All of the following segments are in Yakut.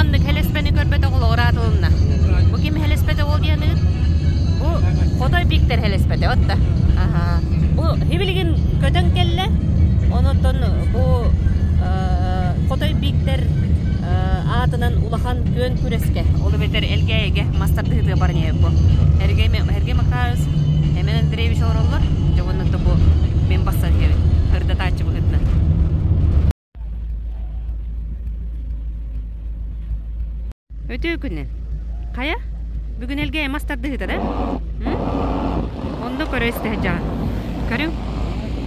Маннык хэлэспэни көрбөтөх олоҕор аатылынна. Бу ким хэлэспэтэ ол диэныгыт? Бу Хотой Биктэр хэлэспэтэ отта. Аха. Бу хибилигин көтөн кэллэ. Онон бу Хотой Биктэр аатынан улахан күөн күрэскэ, ол эбэтэр Элгээйигэ мас тардыһыытыгар баран иһэр бу. Эргэй Эргэй Макаров, Эмэн Андреевич олороллор. Дьэ уонна бу мин бассан иһэбин. Сырдатааччы быһыытынан. Өтүү күнүн. Хайа? Бүгүн Элгээйи мас тардыһыыта да? Онно көрө истэ сылдьаҕын. Көрүҥ,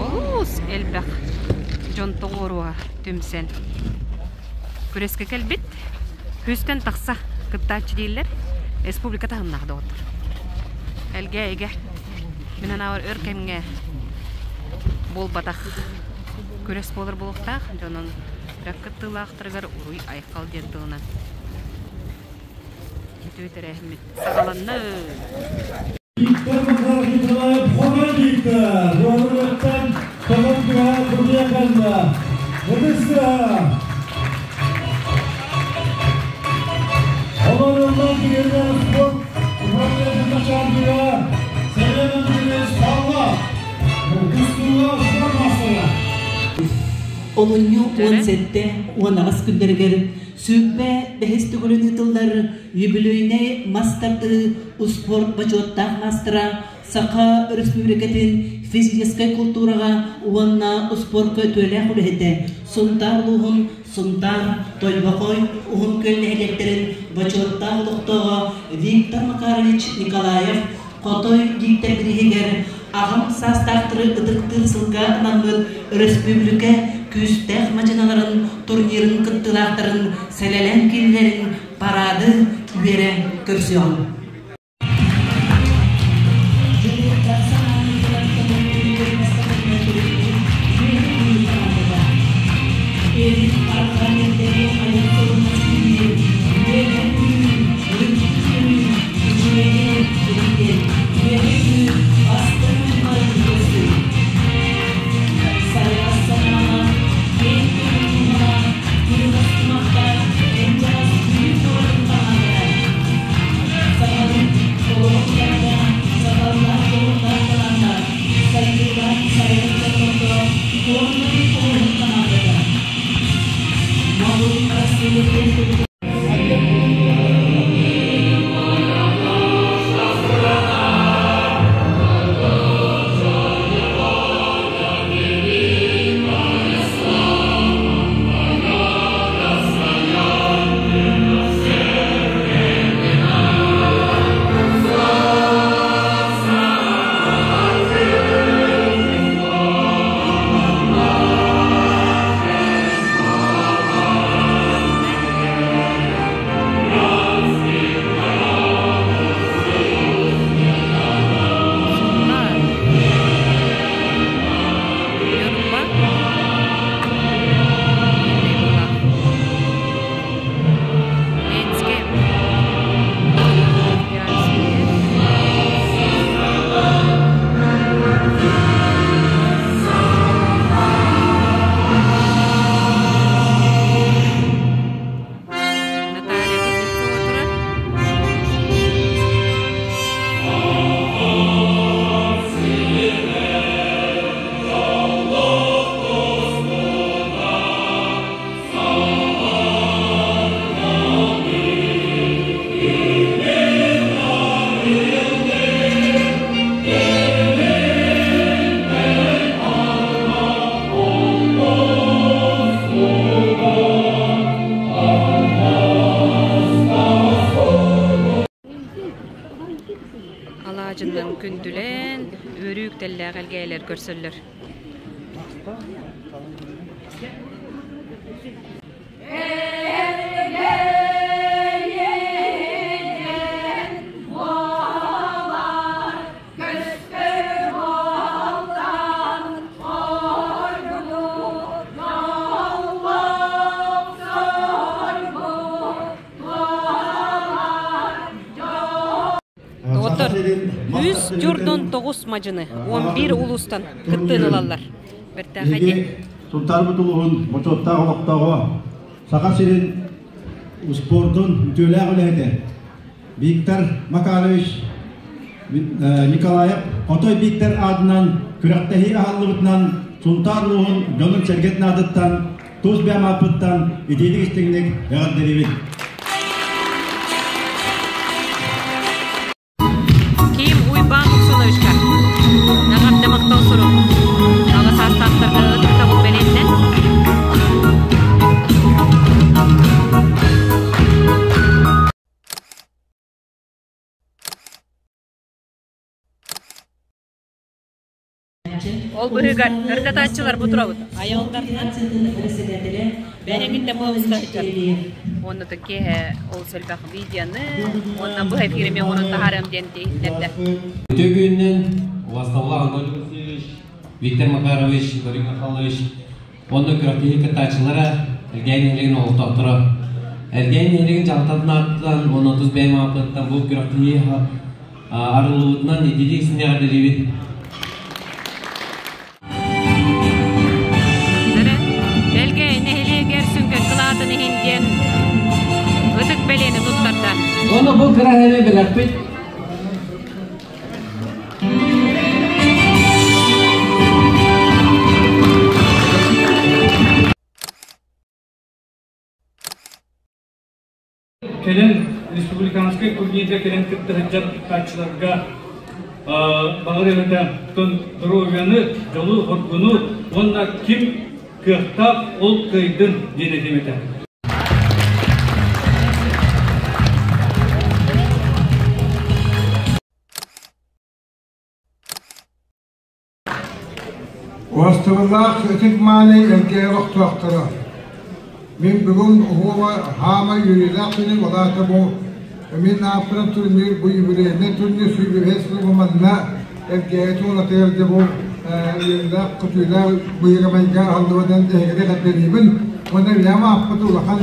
олус элбэх дьон тоҕуоруоһа түмсэн күрэскэ кэлбит. Күстэн тахса кыттааччы дииллэр. Республика таһымнаах доҕоттор. Элгээйигэ мин анаабар өр кэмҥэ буолбатах күрэс буолар буолуохтаах. Дьонун күрэх кыттыылаахтарыгар уруй-айхал диэн тылынан үтүө тэрээһиммит саҕаланна. Виктор Макаров Николаев Хоной Виктор, Уорунаттан Томон Туһа Курдуяканна, Ытыста! Олорунан Кириллов спорт управлениетын начальнига Сарен Андреевич Павлов, Кустууга спорт маастара. Олунньу 17-18 күннэригэр 25 төгүлүн ыытыллар юбилейнай мас тардыы успуорт бочуоттаах маастара Саха Өрөспүүбүлүкэтин физическэй култуураҕа уонна успуорка үтүөлээх үлэһитэ, Сунтаар улууһун Сунтаар, Тойбохой, Уһун Күөл нэһилиэктэрин бочуоттаах олохтооҕо Виктор Макарович Николаев Хотой Дииктэр бирииһигэр аҕам саастаахтары ытыктыыр сылга анаммыт өрөспүүбүлүкэ күүстээх мадьыналарын турнирын кыттыылаахтарын сэлэлээн киирилэрин параады үөрэ көрсүөҕүҥ. Ньурба Ленскэй Наталья Кузнецова турар. Алаадьыннан күндүлээн, үөрүү үктэллээх элгээйилэр көрсөллөр. Доҕоттор, үс дьурдун тоҕус мадьыны 11 улуустан кыттыыны ылаллар. Бэртээхэй дии. Сунтаарбыт улууһун бочуоттаах олохтооҕо Саха сирин Успуордун үтүөлээх үлэһитэ Виктор Макарович Николаев Хотой Виктор аатынан күрэхтэһии аһыллыбытынан Сунтаар улууһун дьонун-сэргэтин аатыттан тус бэйэм ааппыттан итиитик истиҥник эҕэрдэлиибит. Ким Уйбаан Муксуновичка эҕэрдэ махтал сурук. Аҕа саастаахтарга ытыктабыл бэлиэтинэн. Ол быһыгар ырдатааччылар бу турабыт. Айылдарынан бэйэҥиттэн буолуста сылдьар. Уонна киэһэ олус элбэх видеоны уонна быһа эфири оҥорон таһаарыам диэн иһитиннэрдэ. Үтүө күнүнэн убастабыллаах Анатолий Васильевич, Виктор Макарович, Борис Михайлович уонна күрэхтэһии кыттааччылара, Элгээйи нэһилиэгин олохтоохторо. Элгээйи нэһилиэгин дьаһалтатын аатыттан уонна тус бэйэм ааппыттан бу күрэхтэһии арыллыбытынан ититик синньэҕэрдэлиибит. Элгээйи нэһилиэгэр сүҥкэн кылаатын иһин диэн ытык бэлиэни туттарда. Уонна бу кыра эһэни бэлэхпит. Кэлин республиканскай турнирга кэлэн кытта сылдьар кыттааччыларга баҕар эбэтэ здоровьяны, дьолу-соргуну уонна ким кыахтаах ол кыайдын диэн этим этэ. Уостубуллаах ытык мааны Элгээйи олохтоохторо! Мин бүгүн уһуома хаамай үөрүүлээх күнүм, ол аата бу мин ааппынан турнир, бу юбилейнай турнир сүүрбэһис сыл манна Элгээйи туонатыгар дьэ бу үөрүүлээх көтүүлээх быйыгамайга аһыллыбытын эһигини эҕэрдэлиибин уонна бэйэм ааппыт улахан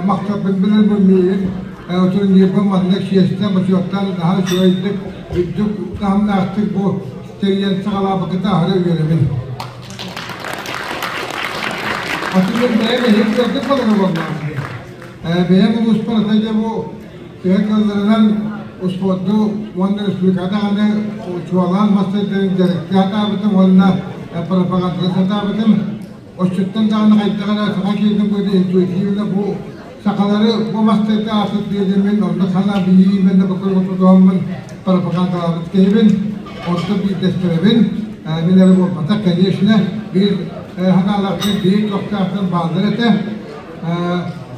махталбын билэрбин миигин турнирбын манна чиэстэн бочуоттан наһаа үчүгэйдик үрдүк таһымнаахтык бу тэрийэн саҕалаабыккыта аһара үөрэбин. Атыгар бэйэм эһиги көрдүк балыга буоллаҕым. Бэйэм улууспар ата дьэ бу төһө кыалларынан успуорду уонна республикаҕа даҕаны чуолаан мастардарын дьарыктыы сатаабытым уонна пропагандалыы сатаабытым. Оччоттон даҕаны хайдах эрэ саха киһитин быһыыта интуитивно бу сахалары бу мастарга аасыт диэммин онно санаа билиибин да буккуругу тутуһаммын пропагандалаабыт киһибин орто биирдэстэрэбин мин эрэ буолбатах конечно биир санаалаахтар биир көхтөөхтөр бааллар этэ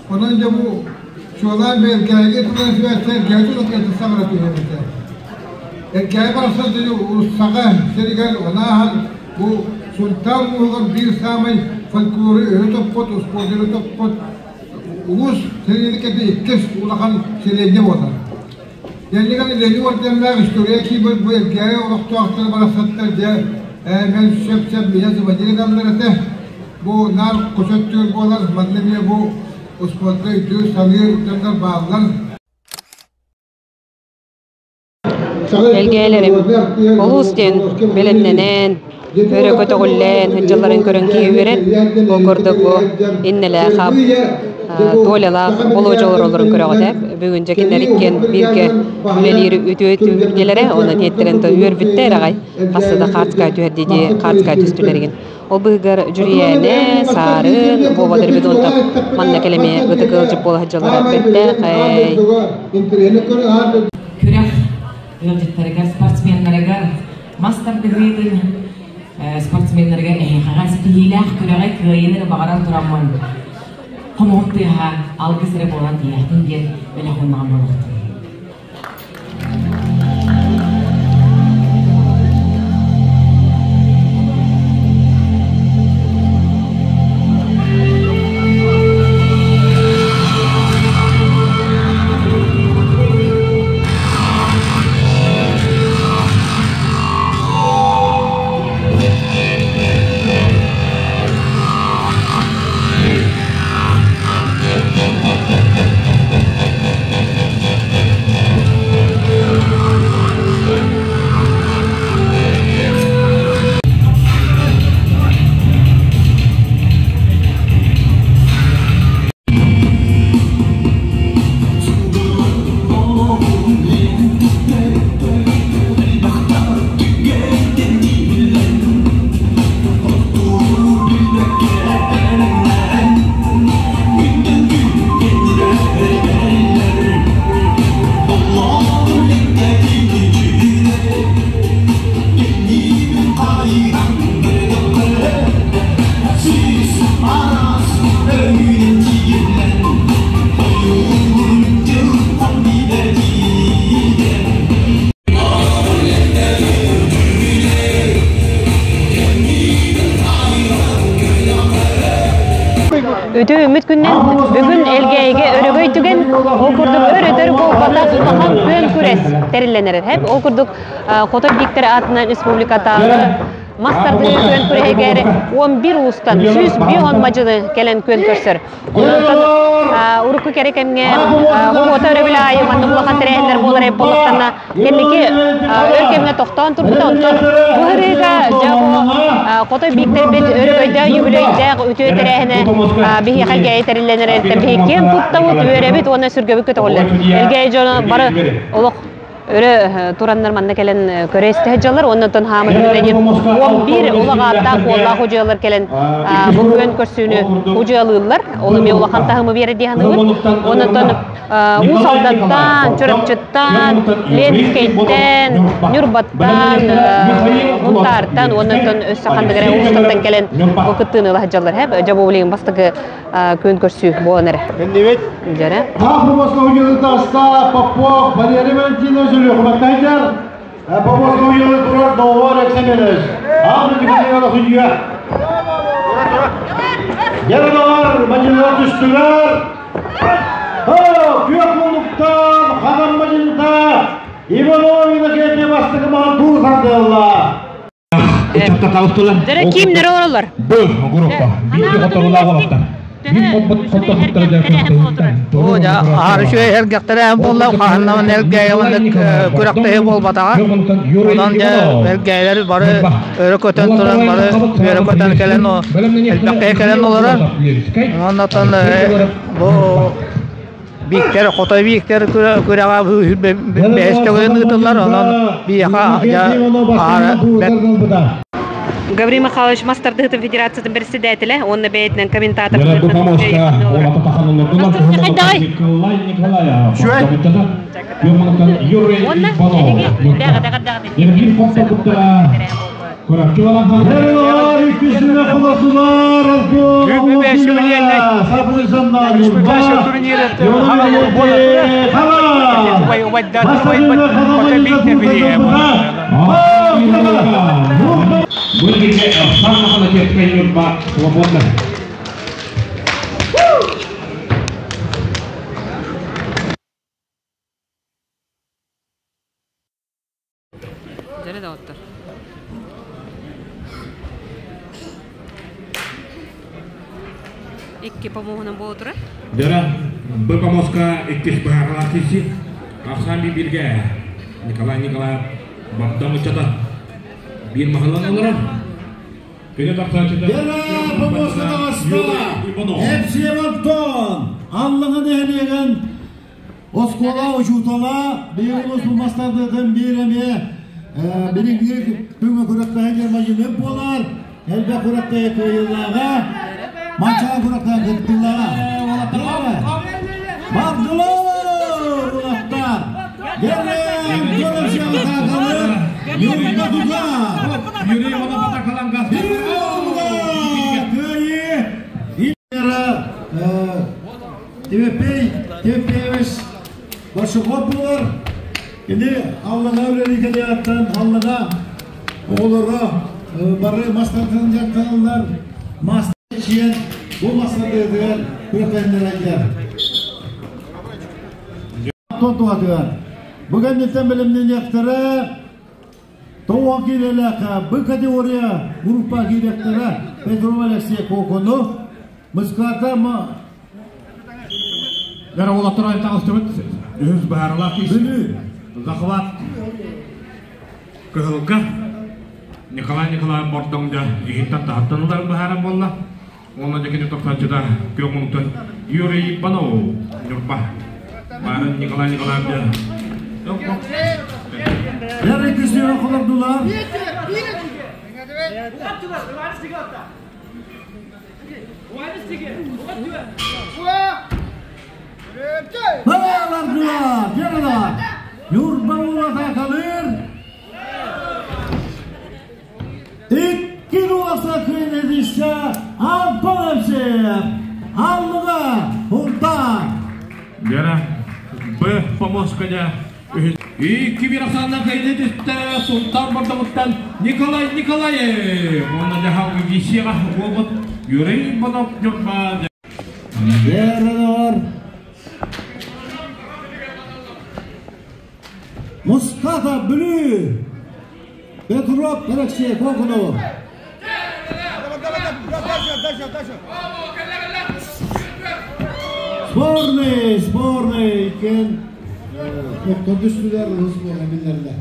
онон дьэ бу чуолаан Эргээйигэ тулан сибээстээн Эргээйи тулан саҥара түһэр этэ Эргээйи барахсан саха сиригэр онааһан бу Сунтаар улууһугар биир саамай фольклору өрө топпут, успуорду өрө топпут улуус сэриини кэннэ иккис улахан сэлиэнньэ буолар. Янниган Ленин орденнаах история киирбит бу Эргээйи олохтоохторо барахсаттар дьэ мен сөп-сөп меня заводили галлар этэ. Бу наар көсөттүүр буолар, манна эмиэ бу успуорда өйдүүр, саныыр дьоннор бааллар. Элгээйилэрим олус диэн бэлэмнэнэн, өрө көтөҕүллэн сылдьалларын көрөн киһи үөрэр. Ол курдук бу иннэлээх Толялаах Болуодьа олороллорун көрөҕүт ээ. Бүгүн дьэ кинилэр иккиэн бииргэ үлэлиир үтүө түһүлгэлэрэ, уонна тиэттэрэн үөрбүттэр аҕай. Хаста да хаацкаа түһэр дии хаацкаа түстүлэригин. Ол быһыгар Дьүрүйээнэ, Саарын, Вова Дорбидонтов манна кэлэми ытык ыалдьыт буола сылдьаллара бэртээхэй. Күрэх ыалдьыттарыгар, спортсменнарыгар, мас тардыһыытын спортсменнарыгар эһиэхэҕэ ситиһиилээх күрэҕи кыайыыны баҕаран тураммын хомуһум тыаһа алгыс эрэ буолан тиийэхтин диэн бэлэх ууннаҕым буолуохтун. Үтүө үмүт күннэн бүгүн Элгээйигэ өрөгөй түгэн, ол курдук өр-өтөр буолбатах улахан күөн күрэс тэриллэн эрэр. Хэп ол курдук Хотой Бииктэр аатынан республикатааҕы мас тардыы күөн күрэһигэр 11 уустан 105 мадьыны кэлэн күөн көрсөр. Онтон урукку кэрэ кэмҥэ оҕото өрөбүл аайы маннык улахан тэрээһиннэр буолар эбит буоллахтарына кэнники өр кэмҥэ тохтоон турбута. Онтон бу ырыыга дьэ Хотой Бииктэрбит өрөгөйдөөх юбилейдээх үтүө тэрээһинэ биһиэхэ Элгээйи тэриллэн эрэртэн биһиги киэн туттабыт, үөрэбит уонна сүргэбит көтөҕүллэр. Элгээйи дьоно бары олох өрө тураннар манна кэлэн көрө истэ сылдьаллар уонна оттон хаама түмүнэ 11 улах ааттаах уоллаах удьуялар кэлэн бу күөн көрсүүнү удьуялыыллар. Ол эмиэ улахан таһымы биэрэр дии саныыбын. Уонна оттон Уус Алдантан, Чурапчыттан, Ленскэйтэн, Ньурбаттан, Мунтаартан уонна оттон өссө ханнык эрэ улуустартан кэлэн бу кыттыыны ыла сылдьаллар. Дьэ бу билигин бастакы күн көрсүү буолан эрэ. Кэннибит. Дьэрэ. Попов Попов, Валерий Валентинович Өлүөхүмэттайдар, Попов турар Доҕор Эксеменович, Аан судьуйа. Дьэрэ мадьынылар түстүлэр. Күөх муннуктан Ханан мадьынта Иванов Иннокентий бастакы маһын туу тардыалла. Дьэрэ кимнэр олороллор? Б группа. Биир хотторулаах олохтар. Аһар үчүгэй эргэхтэрэ буолла, хаһаннаман элгээйэ уонна күрэхтэһии буолбатаҕа. Онон дьэ элгээйэлэр бары өрө көтөн туран, бары үөрэ көтөн кэлэн, элбэх киһи кэлэн олорор. Онон бу Бииктэр, Хотой Бииктэр күрэҕэ бэһис төгүлүн ыытыллар, онон биһиэхэ дьэ аһара бэрт. Гаврил Михайлович мас тардыһытын федерациятын председателэ уонна бэйэтинэн комментатор Уонна эһиги Дьэрэ доҕоттор. Икки помоһунан буола турар. Дьэрэ, Б помоска иккис быһаарылаах киирсии. Ахсаан бииргэ Николай Николаев Бардам ыччата биир маһынан олорор. Күнэ тахсааччыта Дьэрэ, помоска таҕыста! Эпсиэм Антон! Аллаҥа нэһилиэгин Оскуола учуутала биир улус мастардыытын биир эмиэ билиҥҥи күҥҥэ күрэхтэһэ германияны буолар. Элбэх күрэхтэһэ кыайыылааҕа, Манчаары күрэхтэһэ кыттыылааҕа. Бардылар улахтар! Герен көрөсүө таакалыр Юрий Дуга! Юрий Иванов Кыайыы! Тимофей Тимофеевич Большаков буолар. Кини Аллаҥа үлэлии кэлиэҕиттэн Аллаҥа оҕолоро бары мастартан дьарыктаналлар. Мастер чиэн бу мастардыытыгар күрэхтэһиннэрэллэр. Туһатыгар. Бу кэнниттэн бэлэмнэниэхтэрэ Тоҕо киирэлээх Б категория группа директора Петров Алексей Коконов Москвата Дара уолаттар таҕыстыбыт үһүс быһаарылаах Бүлүү захват Кыһылга Николай Николаев Бордоҥдо иһиттэн таһыттан ылар быһааран буолла. Уонна дьэкини тохтооччута күөх мунуктан Юрий Иванов Ньурба. Баарын Николай Николаев Яры күсүө холордулар. Балалардылар, ярылар. Ньурба уолата калыр. Икки уоса күнэдиссэ Антон Евсеев, Аллыга Унтаар. Вера Б. Помоская Икки бир ахсаанна кайны түстэ Сунтаар Бордоҥуттан Николай Николаев. Уонна дьаһал Висева уолбут Юрий Иванов Ньурба. Дьэ, Муската Бүлүү Петров Алексей Кокунов. Спорный, спорный иккен тохтор түстүлэр, улус буолан биллэрилэр.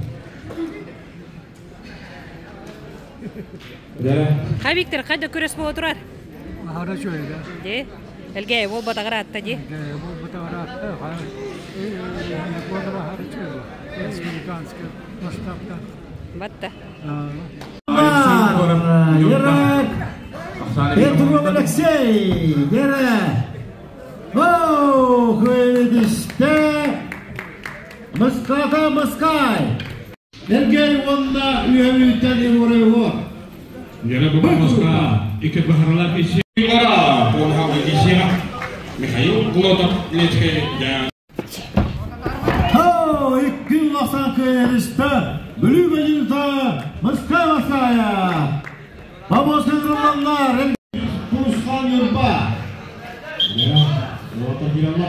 Хай Виктор, хайда күрес буола турар? Аһара үчүгэйдэ. Ди. Элгээ буолбатаҕар аатта ди. Элгээ буолбатаҕар аатта. Буолбатаҕар аһара үчүгэй. Республиканскай масштабта. Батта. Ерак Петров Алексей! Гера! О, Хведисте! Мыската Мыскай! Эргэй уонна үөһүүттэн Егорова. Яна Бабамоска, икки бахаралар исиара, Исиара, Михаил Глотов, Лечкэй, я. О, икки ласан кыйыста, Бүлүү бажыта, Мыска Масая. Бабосын Руланнар, Курсхан Юрба. Глотов Юрба.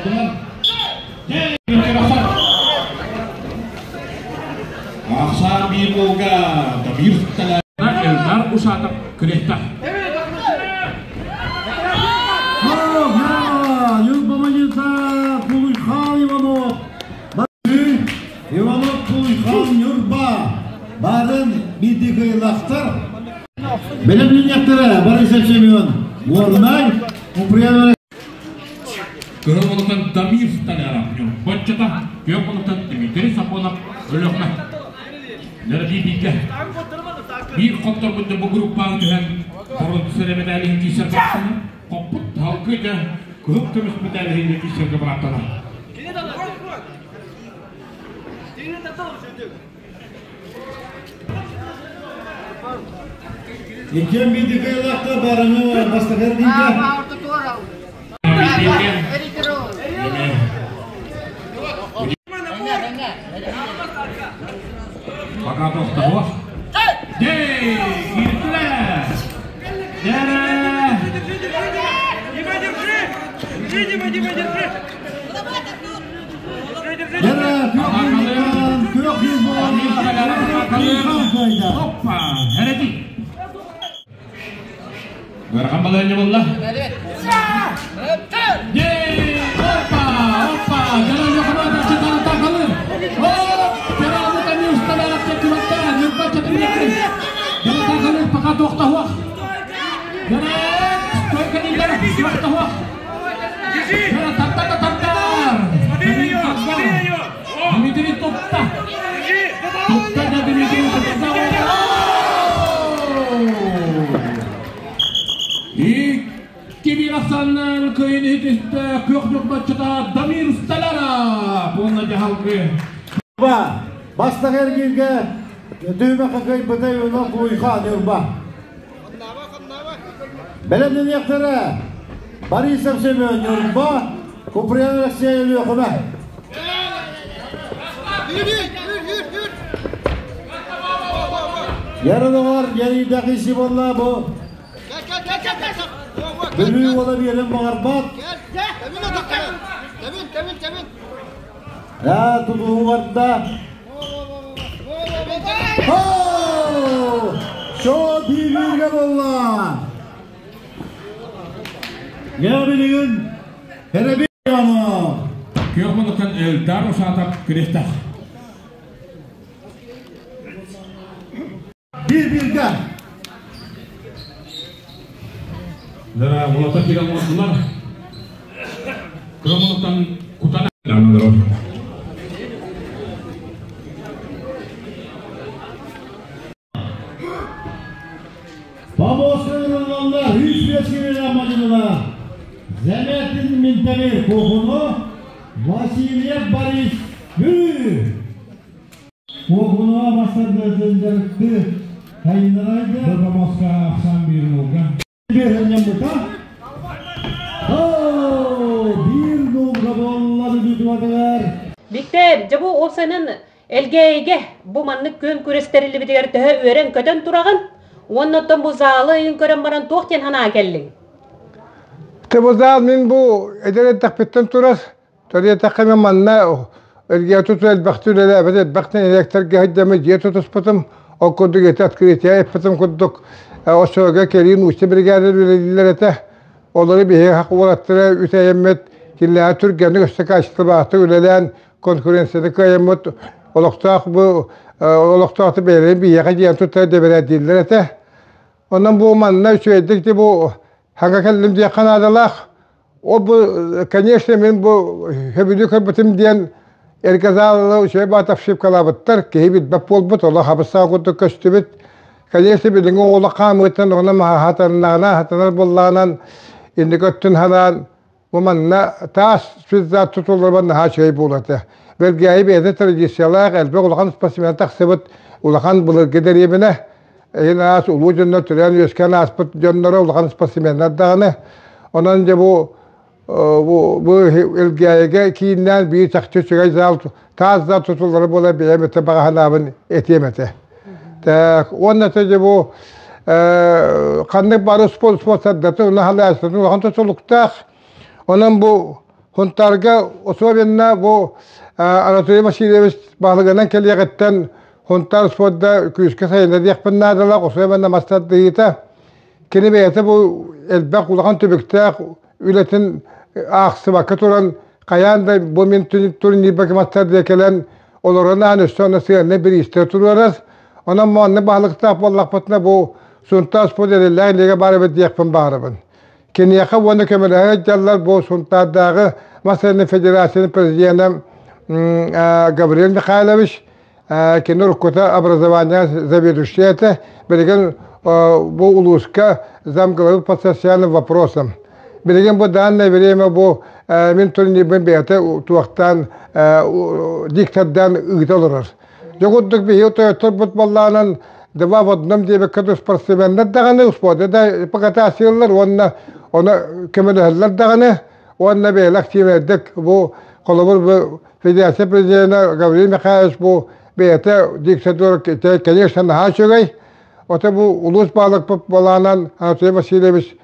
Ахсар биир болга, Дамир Элдар Ушатов күрехта. Юрба Иванов. Иванов Кулуйхан Юрба. Барын бидикайлахтар. Белемлиняктары Борисов Семен. Горнай. Упрямо. Көрө болуктан Дамир Столяров. Боччата. Көк болуктан Дмитрий Сапонов. Өлөкмө. Нөрби бийге. Бир коттор күндө бу группаға түһэн борон түсере медалин кисер баптана. Коппут халкы да көп көмүс медалин кисерге баптана. Иккен бидикайлахта барыны бастакар дейге. Пока тоқтауа. Дей, киртіле! Дере! Дере, көк жүз Опа, хәрети. Гархан балайны болла. Дей, опа, опа, жана жохмата чатана тақалыр. Оп, жана тани усталар чекмакта, нұрба чатырмакты. Жана тақалыр пока тоқтауа. Жана, стойка дилер, тоқтауа. Жана тартар тартар. Дмитрий топта. Топта да Дмитрий топта. Икки Асаннан көйін хитисте көк матчата Дамир Сталара. Бұны жахалгы. Ба, бастақ ергенге дүйме қақай бұтай оны Кулуйхан Юрба. Белемнен яқтары Борисов Семен Юрба, Куприян Алексей Лехума. Ярылығар, яри сиболла бу. Бүлүү ола берен бағарбат. Я тудуу барда. Шо бирге болла. Я билигин Хереби аны. Көк мұнықтан Элдар Ушатов күресті. Bir birге. Дара Мулата кирал болдулар. Көк мұнықтан Кутана. Pamoslarında hüsmeçkiler amacına Zemetin Mintemir kokunu Vasilyev Boris Bü Kokunu başladı zındarıktı Kayınlaraydı Бабамоска Ахсан bir nolga. Bir hönyen buta Bir nolga bolladı düdüvadılar. Виктор, жабу опсанын элгейге бу маннык күн күрестерили битигер төһө үөрен көтөн турагын, оннотон бу заалы ыйын көрөн баран туох тен ханаа келлиң. Тебозал мин бу эдэр эрдэхпиттэн турар. Ториэтэххэ мен манна эргиэ туту элбэхтик үлэлээбит элбэх нэһилиэктэргэ сылдьаммын дьиэ тутуспутум. Ол курдук ити открытие эппитим курдук оччолорго кэлии нуучча бригада үлэлииллэр этэ. Олору биһиги хах уолаттара үтэйэммит кинилэри түргэнник өссө качестволаахтык үлэлээн конкуренцияны кыайаммыт олохтоох бу олохтоохту бэйэлэрин биһиэхэ дьиэн туттар дэбэрээдииллэр этэ. Онон бу манна үчүгэйдик ди бу хаҥа кэллим диэххэ наадалаах. Ол бу, конечно, мин бу сөбүлүү көрбүтүм диэн эргазаалы үчүгэй баат обшивкалаабыттар, киһи билбэт буолбут, олох хабысаах курдук көстүбүт. Конечно, билиҥҥи оҕолор хаамыыттан оҕону хатаннаҕына, хатанар буоллаҕынан инники өттүн ханаан бу манна таас спецзат тутулларбар наһаа үчүгэй буолуо этэ. Бэлгээйи бэйэтэ традициялаах, элбэх улахан спортсмен тахсыбыт улахан былыргы дэриэбинэ. Эһин аас улуу дьоннор төрөөн үөскээн ааспыт дьонноро улахан спортсменнар даҕаны. Онон дьэ бу бу бу Элгээйигэ кииннээн биир чахчы үчүгэй зал таас зал тутуллара буола бэйэм өтө баҕаһынаабын этиэм этэ. Так, уонна дьэ бу ханнык бары спорт спонсордатын уна халаастатын улахан тутулуктаах. Онон бу Хунтаарга особенно бу Анатолий Васильевич баһылыгынан кэлиэҕиттэн Хунтаар спорда күүскэ сайынна диэхпин наадалаах, особенно мастардыһыыта. Кини бэйэтэ бу элбэх улахан түбүктээх үлэтин аахсыбакка туран, хайаан да бу мин турнирбаки мастардыа кэлэн олорон аан өссө онно сыаннай бириистэр туруорар. Онон маннык баһылыктаах буоллахпытына бу Сунтаар спорт эрэллээх лига баар эбит диэхпин баҕарабын. Киниэхэ уонна көмөлөһө сылдьаллар бу Сунтаардааҕы мас федерациятын президенэ Гаврил Михайлович, кини уруккута образование заведующая этэ, билигин бу улууска замглавы по социальным вопросам. Билигин бу данное время бу мин турнирбын бэйэтэ туохтаан диктордан ыыта олорор. Дьэ курдук биһиги тойотторбут баллаанан два в одном диэбэккэ да спортсменнар даҕаны, успуорду да покатаасыйаллар уонна ону көмөлөһөллөр даҕаны уонна бэйэлэр активнайдык бу холобур бу федерация президенэ Гаврил Михайлович бу бэйэтэ диктатура конечно наһаа үчүгэй. Ото бу улуус баалыкпыт балаанан Анатолий Васильевич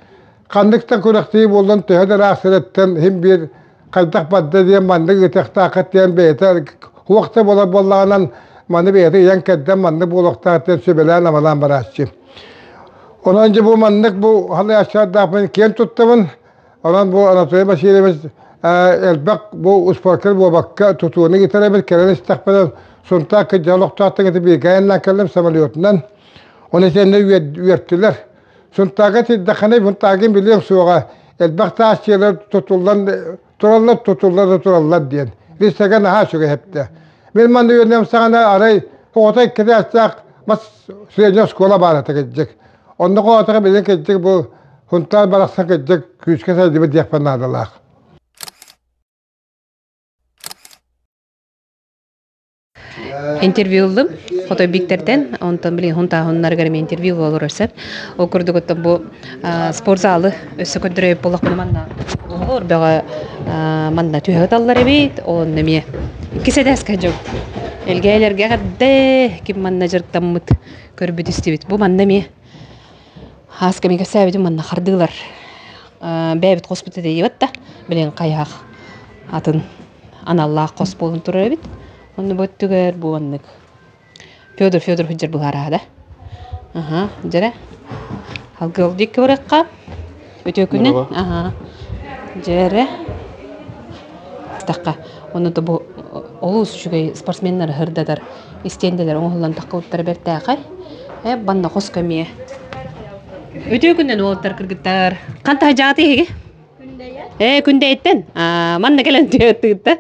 ханнык да күрэхтии буоллун төһө да ыраах сирэттэн иһин биир хайдах барда диэн маннык ыытыахтааххыт диэн бэйэтэ уох да буолар буоллаҕынан маны бэйэтэ ыйан кэрдэн маннык буолуохтаах диэн сүбэлээн-амалаан барааччы. Онон дьэ бу маннык бу халыйааччылардаахпын киэн туттабын. Онон бу Анатолий Васильевич элбэх бу успуоркар буолбакка тутууну ыытар эбит кэлэн истэхпинэ Сунтаар кырдьаҕас олохтоохтор кытта бииргэ айаннаан кэллим самолетунан. Ону итиэннэ үөртүлэр. Сунтаарга тиийдэххинэ Сунтааргын билиэм суоҕа, элбэх таас дьиэлэр тутуллан тураллар, тутулла да тураллар диэн. Лиссэгэ наһаа үчүгэй эптэ. Мин манна үөрэнэм саҕана арай оҕото иккитээстээх мас средняя оскуола баар этэ кырдьык. Онно оҕотоҕо билин кырдьык бу Сунтаар барахсан кырдьык күүскэ сайдыбыт диэхпин наадалаах. Интервью ыллым Хотой Биктэртэн, онтон билигин Хунтааһыннарыгар эмиэ интервью олорор сөп. Ол курдук оттон бу спортзалы өссө көрдөрөйүп буоллахпына манна оҕолор бөҕө манна түһэ ыталлар эбит, онно эмиэ иккис этээскэ дьон элгээйлэргэ эҕэрдэ ким манна дьарыктаммыт көрбүт истибит. Бу манна эмиэ хаас кэми кэпсээбитим манна хардыылар бэйэбит хоспут этэ да билигин хайаах атын аналлаах хос буолан турар эбит. Онно бу өттүгэр бу оннук Федор Федоров сылдьар быһаараа да. Аха, дьэрэ. Алгыл диэки барыахха. Үтүө күнүн. Аха. Дьэрэ. Тахха. Онно да бу олус үчүгэй спортсменнар ыһырдатар истиэндэлэр оҥоһуллан таххыбыттара бэртээхэй. Э, банна хос көмиэ. Үтүө күнүн уолаттар кыргыттар. Хантаһа дьааты иһиги? Ээ, күндэйиттэн. Манна кэлэн тыытта.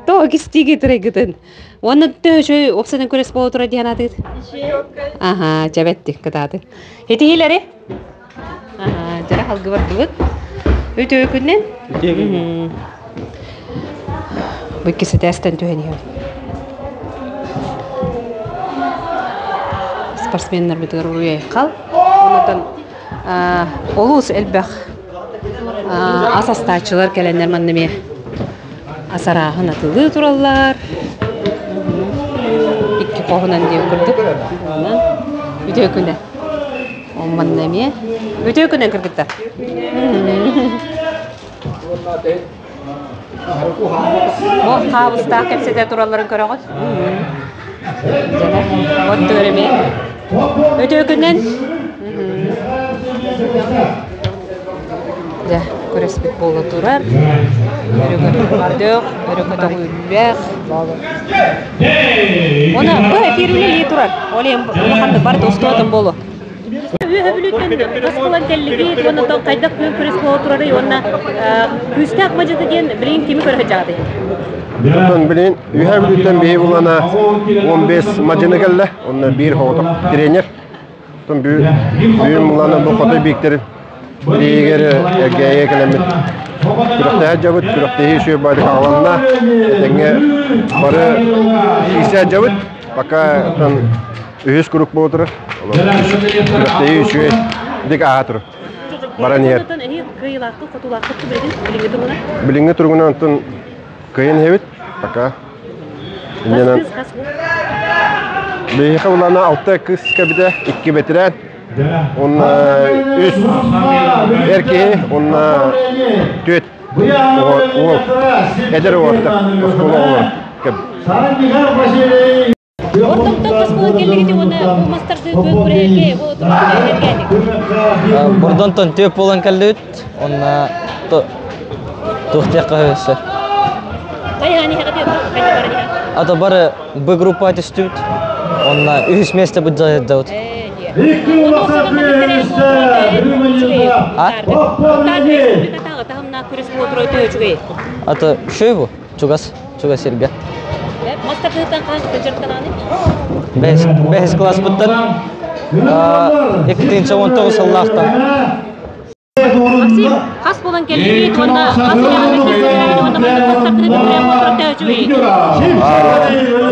Тоҕо кистииги турайгытын. Уонна төһө уопсайынан күрэс буола турар диэн аатыгыт? Аха, чэбэтти, кытааты. Итиһилэри? Аха, дьара халгы бардыбыт. Үтүө күннэн. Бу иккис этээстэн түһэн иһэбит. Спортсменнарбытыгар уруй-айхал. Онтон олус элбэх Ас астааччылар кэлэннэр манна эмиэ ас арааһын атыылыы тураллар. Икки хоһунан диэн курдук. Үтүө күнэ. Ол манна эмиэ. Үтүө күнэ кыргыттар. Бу хаабыстаах кэпсэтэ туралларын көрөҕүт. От төрөмө. Өтөөкүнэн. Дьэ, күрэспит буола турар. Өрө көтөҕүллүөх, өрө көтөҕүллүөх. Оны бу эфир үлэлии турар. Ол эм улаханнык барыта устуотун болу. Үөһэ Бүлүүттэн хас буолан кэллигит уонна оттон хайдах күөн күрэс буола турарый уонна күүстээх мадьыты диэн билигин кими көрө сылдьаҕытый? Оттон билигин Үөһэ Бүлүүттэн биһи булана 15 мадьыны кэллэ. Онно биир хоҕотох тренер. Оттон бүгүн булана бу Хотой Бииктэри бириигэр Эргээйигэ кэлэммит күрэхтэһэ дьабыт, күрэхтэһии үчүгэй баайдык аҕаланна. Этэҥҥэ бары киирсэ дьабыт. Пока оттон үһүс круг буола турар. Күрэхтэһии үчүгэй дик ааһа турар. Баран иһэр. Билиҥҥи туругунан онтон кыайан иһэбит. Пока. Иннинэн биһиэхэ улаана алта кыыс кэбитэ, икки бэтэрээн, уонна үс эр киһи, уонна түөрт уол, эдэр уолаттар, оскуола оҕолоро кэбит. Ортомтон хас буолан кэллигити уонна бу мастарды күөн күрэһэргэ бу турукка Бурдонтон түөп буолан кэллибит. Онна туох диэххэ өссө. Ата бары Б группа түстүбүт. Онна үһүс место быдьайдабыт. А? Ата шөй бу. Чугас, чугас сиргэ. Мастакыттан хаһан дьарыктанааны? Бэһис класспыттан 2019 сыллаахтан. Максим, хас буолан кэллигит уонна хас үйэҕэ киирсэллэрин уонна маннык мастакыты прям оторто үчүгэй.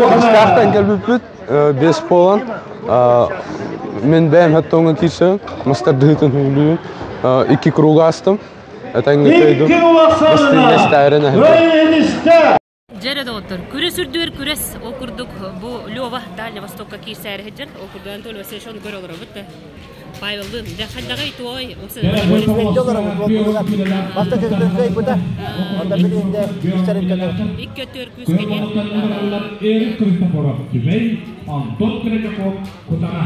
Хастаахтан кэлбиппит бес буолан мен бэйэм хэттоҥҥа киирсэбин мастардыһытын хүлүүн икки круг аастым этэҥҥэ кыайдым бастыҥ эһэрдэ Дьэрэ доҕоттор, күрэс үрдүгэр күрэс, ол курдук бу Лева Дальний Востокка киирсээри сылдьар, ол курдук Анатолий Васильевич ону көрө олоробут да. Павеллыын, дьэ хайдаҕый туой, Икки өттүгэр күүс кэлиэн. Антон Третьяков Кутана.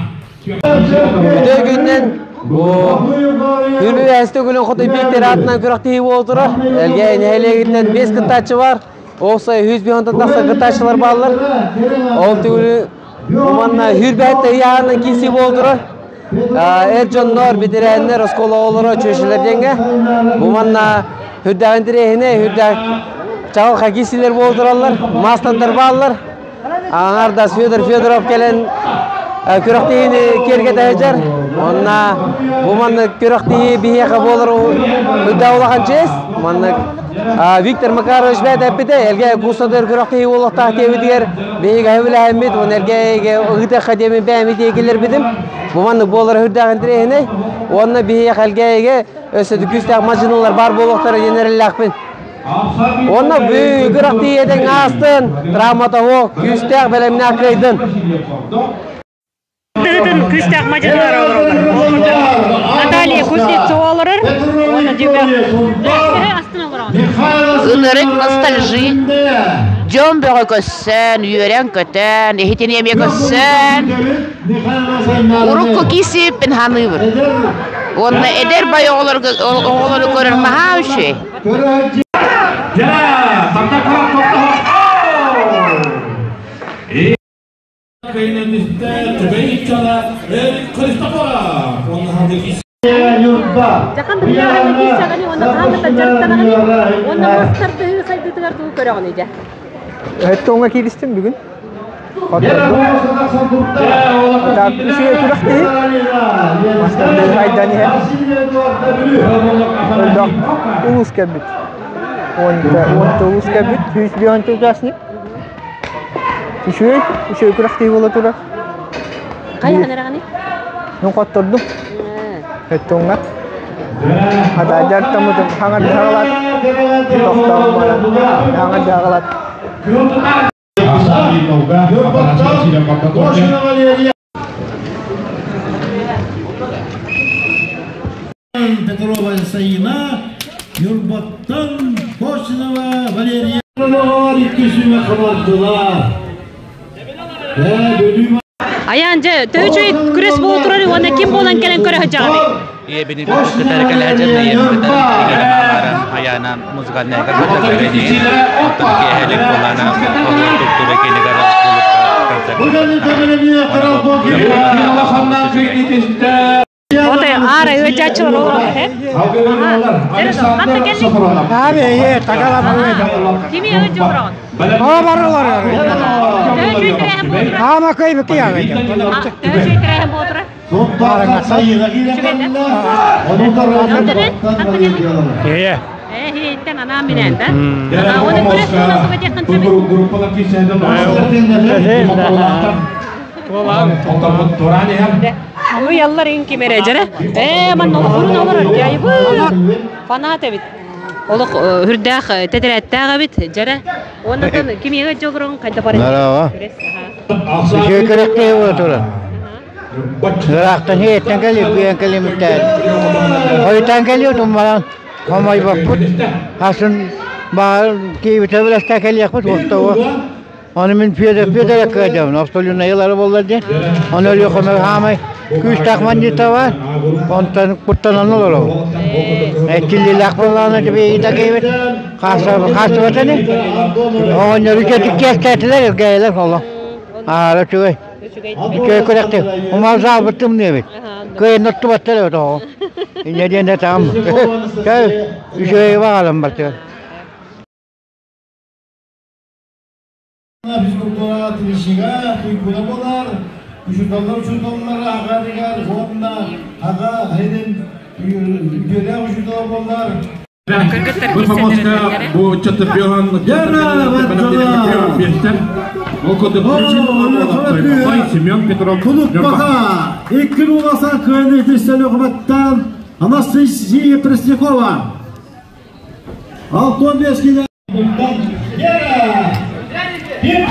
Үтүө күннэн бу Үрбүбэһэстэ күнүн хоту Виктор аатынан күрэхтэһии буола турар. Элгээйи нэһилиэгиттэн 5 кыттааччы бар. Ол сай 100 тахса кыттааччылар бааллар. Ол түгүнү манна Хүрбэһэттэ ыйааһынан киирсии буола турар. Эр дьоннор, бэтэрээннэр, оскуола оҕолоро чүөчэлэр диэҥҥэ. Бу манна хүрдээх интэриэһинэй, хүрдээх чаҕылхай киирсиилэр буола тураллар. Маастардар бааллар. Аҥардас Федор Федоров кэлэн күрэхтэһиини киэргэтэ сылдьар. Онно бу маннык күрэхтэһии биһиэхэ буолар үрдээх улахан чиэс. Маннык Виктор Макарович бэйэтэ эппитэ, Элгээйи куустатыгар күрэхтэһии буолуохтаах диэбитигэр биһиги сөбүлэһэммит, уонна Элгээйигэ ыытыахха диэмин бэйэм киллэрбитим. Бу маннык буолара үрдээх интэриэһинэй. Уонна биһиэхэ Элгээйигэ өссө да күүстээх мадьынылар баар буолуохтара диэн эрэллээхпин. Онно бүгүн тиийэтин аастын, травмата суох, күүстээх бэлэмнээх кыайдын. Тыытын күүстээх мадьынылар олороллор. Наталья Кузнецова олорор. Уонна дьүбэ. Астын олороҕун. Ынырык ностальжи. Дьон бөҕө көссөн, үөрэн-көтөн, иһитин эмиэ көссөн. Урукку киисиппин ханыыбын. Уонна эдэр бай оҕолорго оҕолору көрөр наһаа үчүгэй. Жахан быһыылаах киирсэҕини уонна хаһан да дьарыктанаҕыный уонна мастардыһыы сайдыытыгар тугу көрөҕүнүй дьэ? Өттөҥҥө кииристим бүгүн. Так, үчүгэй күрэхтэһии. Мастардыһыы айдан иһэр. Элбэх улуус кэлбит. Уонта улуус кэлбит. 100 участник. Үчүгэй, үчүгэй күрэхтэһии буола турар. Хайаан эрэҕиний? Ну, хоттордум. Өттөҥҥө. Хата дьарыктаммытым хаҥар дьаһалат. Тохтоон баран хаҥар дьаһалат. Петрова Саина. Ньурбаттан Кочинова Валерия икки сүүмэ хабардылар. Аян же төһүчүй күрес боло турар уонна ким болан келен көрө сылдьаҕыный? Ийэбини кытары кэлээдьэн, ийэбин кытары игэрэ маалара Аяна музыкальная концерт оттон киэһэлик булана оһуор культура киинигэр кулукка концерт. Отой аара ыалдьааччылар олороллор, э? Ханна кэллиҥ? Аби, е, такала Кими ыалдьа олороҕун? Aa барылар. Төһө үчүгэй тэрээһин буола турар? Ама кый бики я. Төһө үчүгэй тэрээһин буола турар? Е. Э, хиттен анаа минэн да? Оны күрес туһунан туга диэххин сөбүй? Уйаллар ин кимере жара. Э, манна олохурун олорор дьайбы. Фанат эбит. Олох хүрдээх тэтэрэттээх эбит жара. Оннотон кимиэгэ дьолорон хайда бар. Нараава. Үчүгэй күрэхтэһии буола турар. Ыраахтан иһиттэн кэлип, күйэн кэлимиттээр. Хойутаан кэлиэ туммалан хомойбоппут. Хасын баар киибитэ билэстэ кэлиэхпит уоттауа. Оны мин Федор Федор кыадьабын, абсолютно буолла диэн. Оны өлүөхөмө хаамай күүстээх мандита бар. Онтон куттанан олоробун. Эккиллилээх буоллаҕына тибиита киибит. Хаасыбатаны. Оҕонньору кэтиккиэстээтилэр, эргээйилэр оло. Аара үчүгэй. Үчүгэй күрэхти. Умар заабыт тымныыбыт. Кыайын оттубаттар эбит оҕо. Инньэ диэн да таам. Үчүгэй баҕалым бартыгар. Физкультура тиришига туйгуна болар, учуталлар учуталлар ағарыгар, уонна аға хенин үтүөлээх учутала болар. Бу чатырбиохан Семен Петров. Кулуппаха, икки уласан кыайны тиссен өкмөттан Анастасия Преснякова. Алтон бескине. Гера! Ким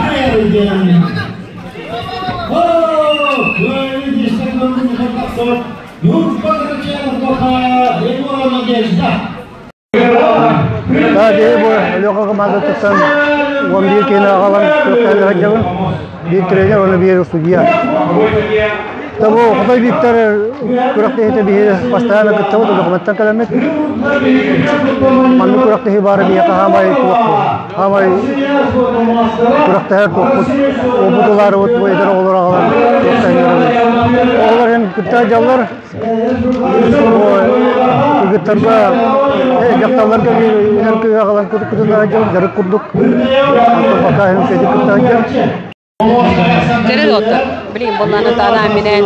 Да, де бу Лёха командатыттан 11 кene агалан көктәлер хаҗабын. Бир тренер, оны бир судья. Табу Хотой Виктор күрәктәһе бихе постоянно кыттабыт, документтан каламет. Манны күрәктәһе бары бия хамай хамай күрәктәһе токпут. Обутулары вот бу эдер оғлар агалан күрәктәһе. Оғлар һәм кытта жаллар. Кыгыттарга жакталарга инер кыга агалан күтүнөр жал жарык курдук. Пока һәм кеди кытта жал. Дәрі доттор. Билин болланы таана минен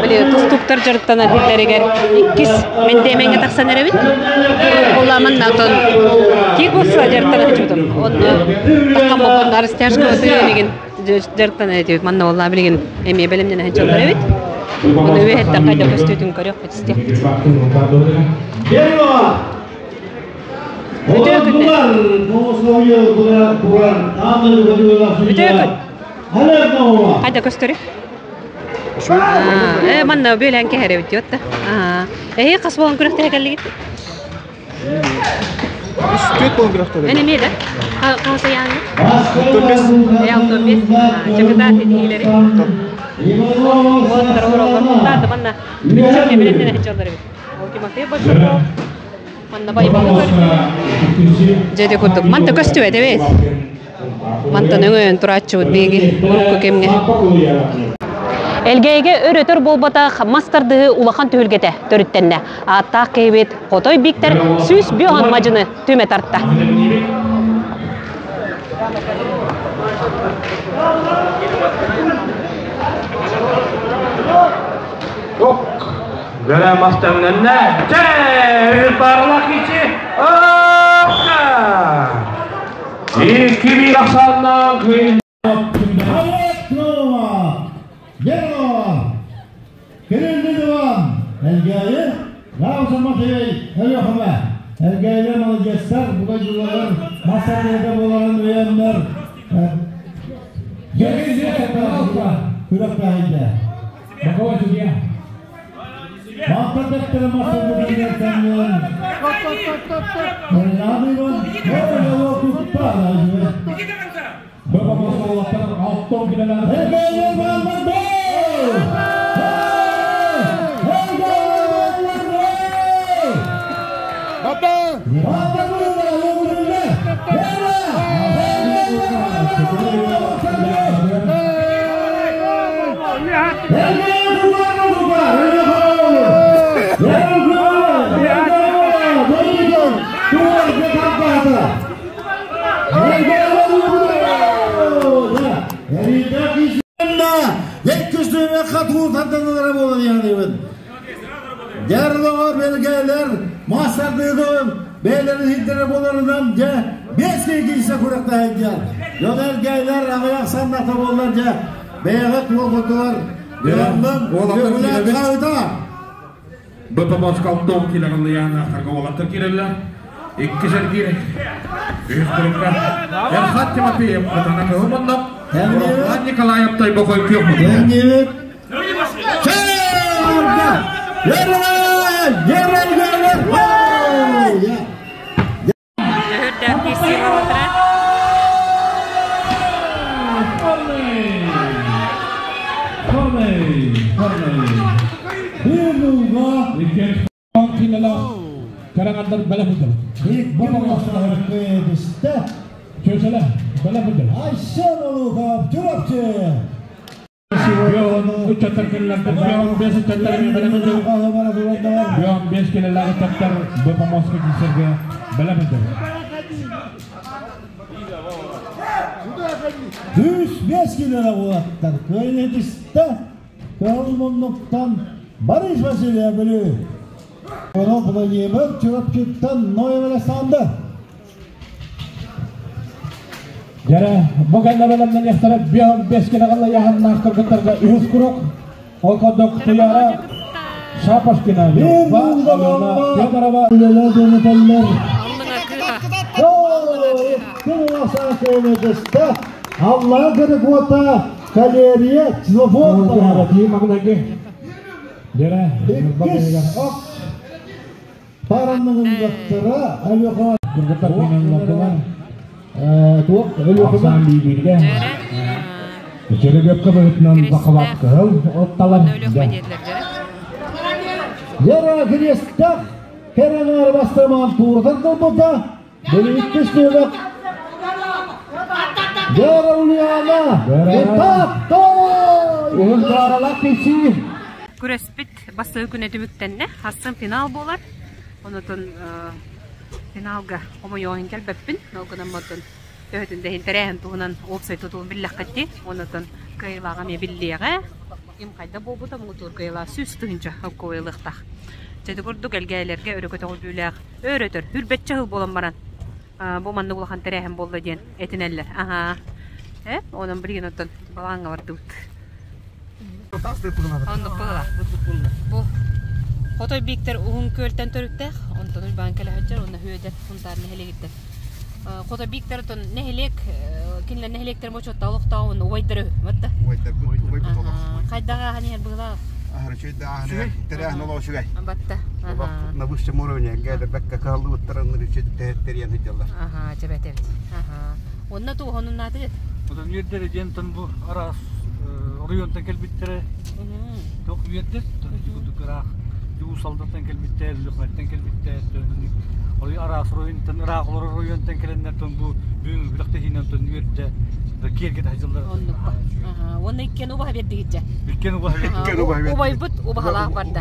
били тустуктар жарыктанар хиттеригер иккис мен деменге тахсан эребит. Болламан натон кикбоксла жарыктана хичутум. Он таккан болбон арыстяшка өтүнеген жарыктана этибит. Манна болла билигин эме белемнен хичолор эбит. Оны үһеттен кайда көстүтүн көрөк бит. Үтө күннер. Үтө күн. Хайда көстөрү? Э, манна бөлән кәһәре бит ятта. Э, кас болан күрәктә кәллигит. Үстөт болан күрәктә. Әне меде? Каса яны? 95. Э, 95. Чакыта тедилери. Оттар оролор мунда манна. Чөкө белемнен хичалдар бит. Ол кимате башыр. Манна бай балы көрдү. Жеде курдук. Манта көстүбөт эбет. Мантан өңөн турааччыбыт биги урукку кемге. Элгейге өрөтөр болбатах мастардыгы улахан түһүлгете төрүттенне. Аттаах кейбит Хотой Биктер сүүс биохан мажыны түмө тартта. Göre masternenne. Parlak içi. Okka. İki bir aksandan kıyın. Elgayı, Ramazan Matayay, Elyohama, Elgayı молодецтар, бугайдулар, масарларда боларын уяннар. Күрәк Боковой судья. Мактататтыр масарларда. Дьерлоҕо бэлгэлэр маастардыытын бэйэлэрин иһиттэрэ буоларынан дьэ биэс киһи киирсэ күрэхтэһэллэр. Дьон эргэйлэр аҕыйах санната буоллар дьэ бэйэҕит уолгутугар Дьоннун Үгүлээн хаһыта. БПМОСК алтон килоҕалыйааннаахтарга уолаттар киирэллэр. Иккис эргиир үһүс турукка Эрхат Тимофеев Атана Кыһыл Муннук, Руслан Николаев Тойбохой Күөх Муннук. Карагандар бэлэх ыдыр. Чөсөлө бэлэх ыдыр. Айсен Олухов, Чурапчы! Ыччаттар келлердер, бес ыччаттар бэлэх ыдыр. Бес келелер ыччаттар БПМОСка киисерге бэлэх ыдыр. Үс бес келелер уолаттар. Кыайнетисте Көңүл муннуктан Борис Васильев Бүлүү. Ону Владимир Чурапчыттан Ноев Александр. Дьэрэ, бу кэннэ бэлэмнэниэхтэрэ биэс килэҕэллэ яһаннаах кыргыттарга үһүс курук. Ол курдук Туяра Шапошкина, Люба Алена Федорова. Үлэлэр дэнэтэллэр. Аллаһы кырык Калерия Ксенофонтова. Иккис ок паранныгындаттара Алёха Кыргыттар Туох бииргэ Жеребьевка быһытынан бахалаат кыһыл отталар. Вера Крестах кэрэнээр бастаман туурутан кылбыта Бүлүүттүс түһүмэх Вера Ульяна Этап Уһун дааралаах киирсии. Күрэспит бастакы күнэ түмүктэннэ. Хассын финал буолар. Онотон финалга хомойуоһун кэлбэппин. Ол гынан баран төһөтүн да иһин тэрээһин туһунан уопсай тутулун биллэххит дии. Онотон кыайыылааҕа эмиэ биллиэҕэ. Ким хайда буолбута муҥутуур кыайыылаах 100 000 холкуой ылыахтаах. Дьэ ити курдук элгээйилэргэ өрө көтөҕүллүүлээх өр өтөр хүрбэччэ сыл буолан баран бу маннык улахан тэрээһин буолла диэн этинэллэр. Аһаа. Э, онон билигин оттон балаҕаҥҥа бардыбыт. Оннук буолла. Бу Хотой Бииктэр Уһун Күөлтэн төрүттээх, онтон Уйбаан кэлэ сылдьар уонна Үөдэр Сунтаар нэһилиэгиттэн. Хотой Бииктэр оттон нэһилиэк, кинилэр нэһилиэктэр мочуоттаах олохтоох уонна убайдары үһү, батта. Убайбыт олох. Хайдаҕа ааһан иһэр быһыылаах? Аһары үчүгэй да ааһан иһэр, тэрээһин олох үчүгэй. Батта. На высшем уровне гээдэрбэккэ кыһаллыбыттарын тэрийэн сылдьаллар. Аха, дьэбэт эбит. Аха. Онно туохонуннаатыгыт? Оттон үөрдэр диэн бу араас оройуонтан кэлбиттэрэ. Туох үөрдэр? Курдук ыраах Уус Алдантан кэлбиттэр, Лүхмэттэн кэлбиттэр, араас оройуонтан ыраах олорор оройуонтан кэлэннэр бу бүгүҥҥү күрэхтэһиинэн үөрдэ киэргэтэ сылдьаллар. Оннукка. Уонна иккиэн убаһа биэрдигитчэ. Иккиэн убаһа биэрдигит. Убайбыт убаһалаах барда.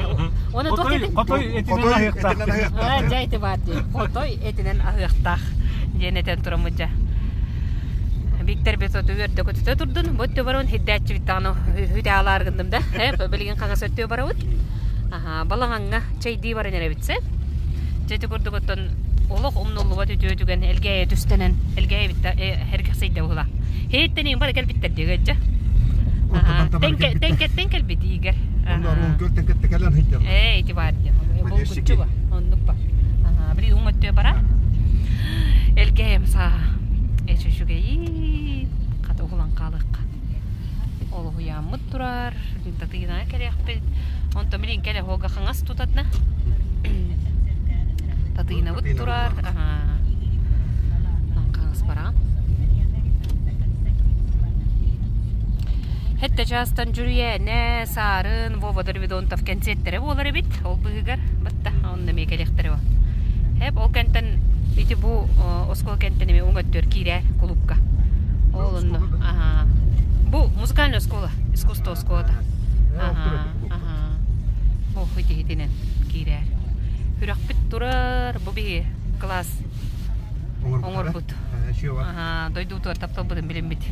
Уонна туох диэтиҥ? Хотой этинэн аһыахтаах. Дьэ ити баар дии. Хотой этинэн аһыахтаах диэн этэн тураммыт дьэ. Виктор Бесоту үөрдэ көтүтэ турдун. Бу өттө барабын хиддээччибит даҕаны хүтэ алаар гынным да. Билигин хаҥас өттүө барабыт. Аха, балаҕаҥҥа чэйдии баран эрэбит сэ. Дьэ ити курдук оттон олох умнуллубат үтүө түгэн Элгээйи түстэнэн Элгээйи битта эргэхсийдэ була. Хейттен бары кэлбиттэр диэгэ дьэ. Тэҥкэттэн кэлбит Игорь. Ээ, ити баар диэн. Булгуччу ба. Оннук ба. Били уҥ өттүө бара. Элгээйим сааһа. Эчи үчүгэйи. Хата уһулан хаалыахха. Олуһуйааммыт турар. Татыйына кэлиэхпит. Онтон билин кэлэ хога хаҥас тутатна. Татыйнабыт турар. Хаҥас бараҕын. Хэтте чаастан Дьүрүйээнэ, Саарын, Вова Дорвидонтов кэнсиэттэрэ буолар эбит. Ол быһыгар батта онно эмиэ кэлиэхтэрэ бу. Хэп ол кэнтэн ити бу оскуола кэнтэн эмиэ уҥ өттүгэр киирэ кулуупка. Ол онно аха. Бу музыкальная оскуола, искусство оскуолата. Аха, аха. Ох, ити итинэн киирээр. Күрэхпит турар, бу биһи класс оҥорбут. Дойдубутугар тапталбытын билиммит,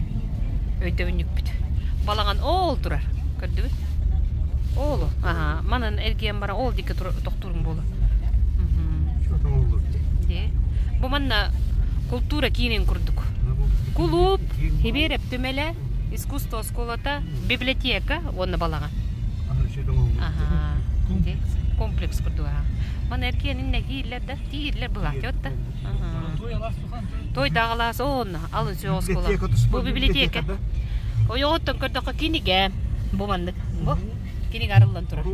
өйдөбүнньүкпүт. Балаҕан оол турар, көрдүгүт? Оолу, аха, манан эргийэн баран ол диэки тохтуурум буолуо. Бу манна култуура киинин курдук. Кулууп, Хибиэрэп түмэлэ, искусство оскуолата, библиотека уонна балаҕан. Аха, комплекс курдук аха. Мана эргиэнин нэһииллэр да, тиирлэр былаатыот да. Той даҕалаас оонно алын сүөх оскуола. Бу библиотека. Ойоҕоттон көрдөххө кинигэ. Бу маннык. Бу кинигэ арыллан турар.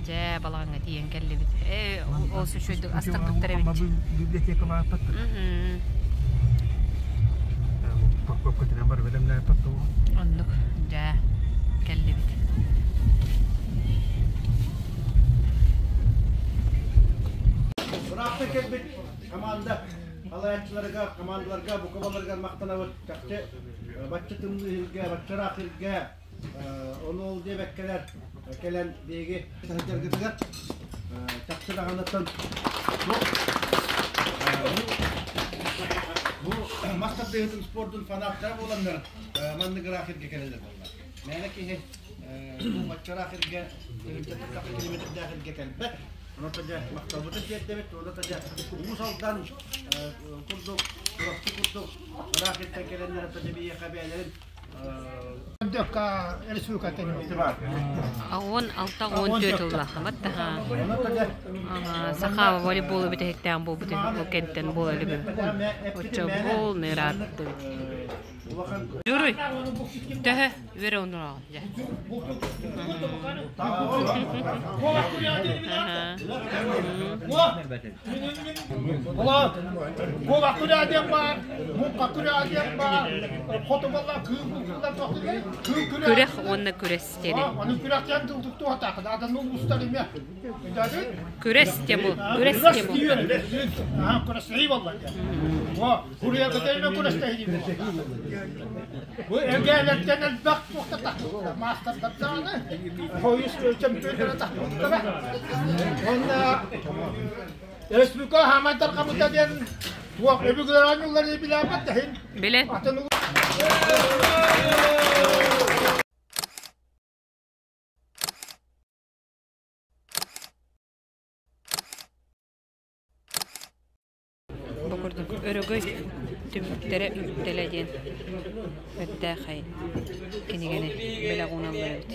Дьэ, балаҕаҥҥа тиийэн кэллибит. Ээ, ол үчүгэйдик астарбыттар эбит. Библиотека бааппат. Оннук. Дьэ, кэллибит. Ыраахтан кэлбит команда салайааччыларыгар, командаларга, буковаларыгар махтанабыт. Чахчы бачча тымныы иһиргэ, бачча ыраах сиргэ ону ол диэбэккэлэр кэлэн биһиги сылдьаргытыгар чахчы даҕаныттан бу мас тардыһыытын спордун фанаттара буоланнар маннык ыраах сиргэ кэлэллэр буолла. Мээнэ киһи бу бачча ыраах сиргэ километрдээх сиргэ кэлбэт. Онон дьэ махталбытын тиэрдэбит, уонна дьэ Уус Алдан курдук, Чурапчы курдук ыраах сиртэн кэлэннэр дьэ биһиэхэ бэйэлэрин 16-14 ыллахабат Саха волейболу бүтэһиктээн буолбут ол кэнтэн буола илик оччо буол ныраатты Юрий төһө үөрэ оннураҕын дьэ Күрэх уонна күрэс диэни. Күрэс тему, күрэс тему. Бу эргээлэртэн элбэх туохта маастардардааны хойус чөмпүйүннэрэ тахпыттара. Уонна республика хаамайдар хабыта диэн туох өбүгэлэр оонньууллар билээбэт да иһин. Билэ. Атын Бу курдук Өрөгөй түмүктэрэ үктэлэ диэн бэртээхэй кинигэни бэлэх ууналлар эбит.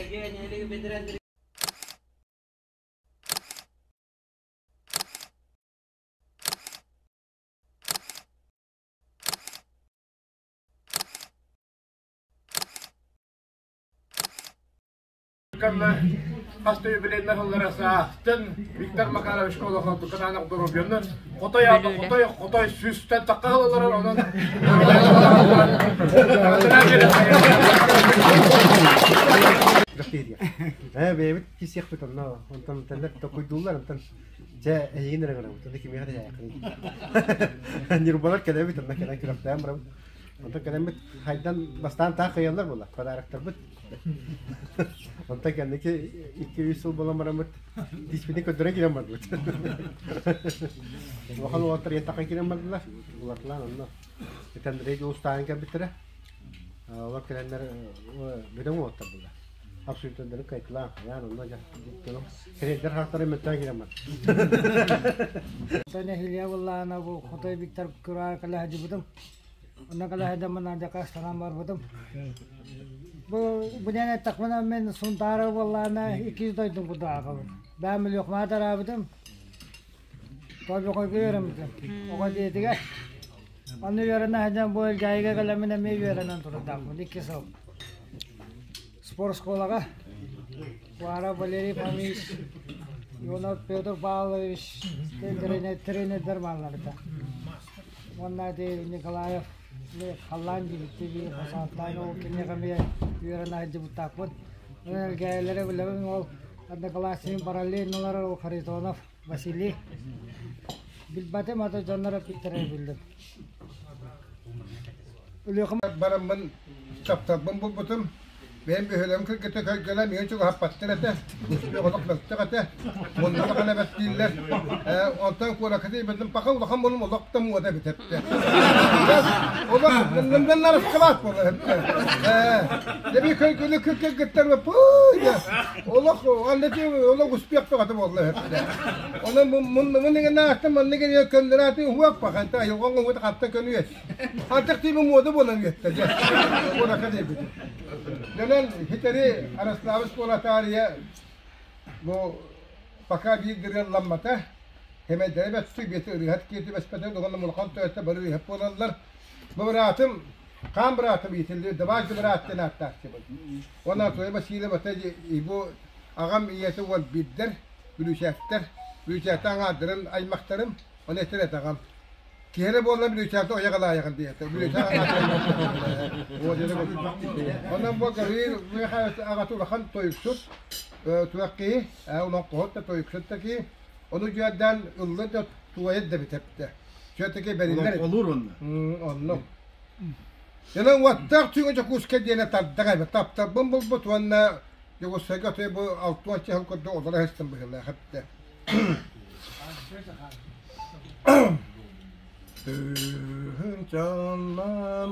Хас да юбилейнай сыллара саастын Виктор Макарович олохонту кытаанах доруобуйаны хотой аата хотой хотой сүүстэн тахха ылалар онон Ээ бэйэбит кисиэхпит онно онтон тэллэр токуйдууллар онтон дьэ эйигин эрэ гынабыт онно кимиэхэ да дьээххин ньурбалар кэлэбит онно кэлэн күрэхтээн барабыт онтон кэлэммит хайдан бастаан таах кыйаллар буолла подароктарбыт Онтон кэнники 2-3 сыл буолан бараммыт тииспитин көрдөрөн киирэн бардыбыт. Улахан уолаттар еттахха киирэн бардылар. Улатлаан онно Андрей Дьулустаан кэлбиттэрэ. Олор кэлэннэр бөдөҥ уолаттар буолла. Абсолютнары кайтылаан, хайаан онно кэлэрдэр хаахтары мөттөөн киирэн бар. Нэһилиэ буллаана бу Хотой Виктор Кураев кэлэһдьибытым. Онно кэлэһэдэммин алдьархай санаан барбытым. Бу бу диэн эттэхпинэ мин Сунтаара буоллаҕына иккис дойдум курдук аахабын. Бэйэм Өлүөхүмэҕэ тараабытым. Тобоҕойго үөрэммитим. Оҕо дьиэтигэр. Онно үөрэнэ сылдьан бу Элгээйигэ кэлэммин эмиэ үөрэнэн турардаахпын икки сыл. Спортшколаҕа Вара Валерий Фомич Ионов Петр Павлович тренердэр бааллар этэ. Уонна ити Николаев халлаан диэбиттии хосааттаан ол киниэхэ эмиэ үөрэнэ сылдьыбыттаахпын. Элгээйилэри билэбин ол одноклассник параллельнолар ол Харитонов Василий. Билбэтим ата дьоннор эппиттэрэ биллим. Бараммын тапталбын булбутум. Бэйэм бөһүөлэгим кыргыта көлгөлө миигин чугаһаппаттар этэ, олох мөлтөх этэ, мунна даҕаны эбэт дииллэр. Онтон куоракка тиийбитим пока улахан буолум олох да муода эбит эптэ. Олох нарыскалаах буолар эптэ. Дебий көлгөлө кыргыттар пуй олох аннати олох успех бөҕөтө буолла эптэ. Онон муннубун иҥэн маннык көннөрөөтү уһуох бахан айылҕа оҥоһута хатта көнүөс. Антах тиби муода буолан үөттэ дьэ. Куоракка тиийбит. Дьонон хитери Араславыс буолатаарыйа бу пока биир дырыалламмата. Хэмэйдэрэ бэттүк биэти ырыһат киирди бэспэтэ дуган мулахан төһөттө бары ырыһат буолаллар. Бу быраатым хаан быраатым иитиллибит Дабаажы быраат диэн ааттаахчыбын. Уонна Анатолий Васильев ата бу аҕам ийэтэ уол биирдэр, Бүлүүчээктэр, Бүлүүчээктэр аҥаардарын аймахтарым, Оны этэр этаҕам. Киһи буолла бүлүүчээтэ ойох ылаайаҕын диэтэ. Онон бу Гаврил Михайлович аҕата улахан тойуксут туох киһи, олоҥхоһут да тойуксут да киһи. Ону дьүөрдээн ылла да туойат да бүтэптэ. Все-таки бэриллэр. Олоҥхолуур онно. Онно. Дьонон уоттаах түүҥҥэ Дьокуускай диэни тардах эбит. Таптарбын булбут уонна Дьокуускайга той бу 60 сыл курдук олоро сыстым быһыылаах эбитэ. Тыһыынчаннан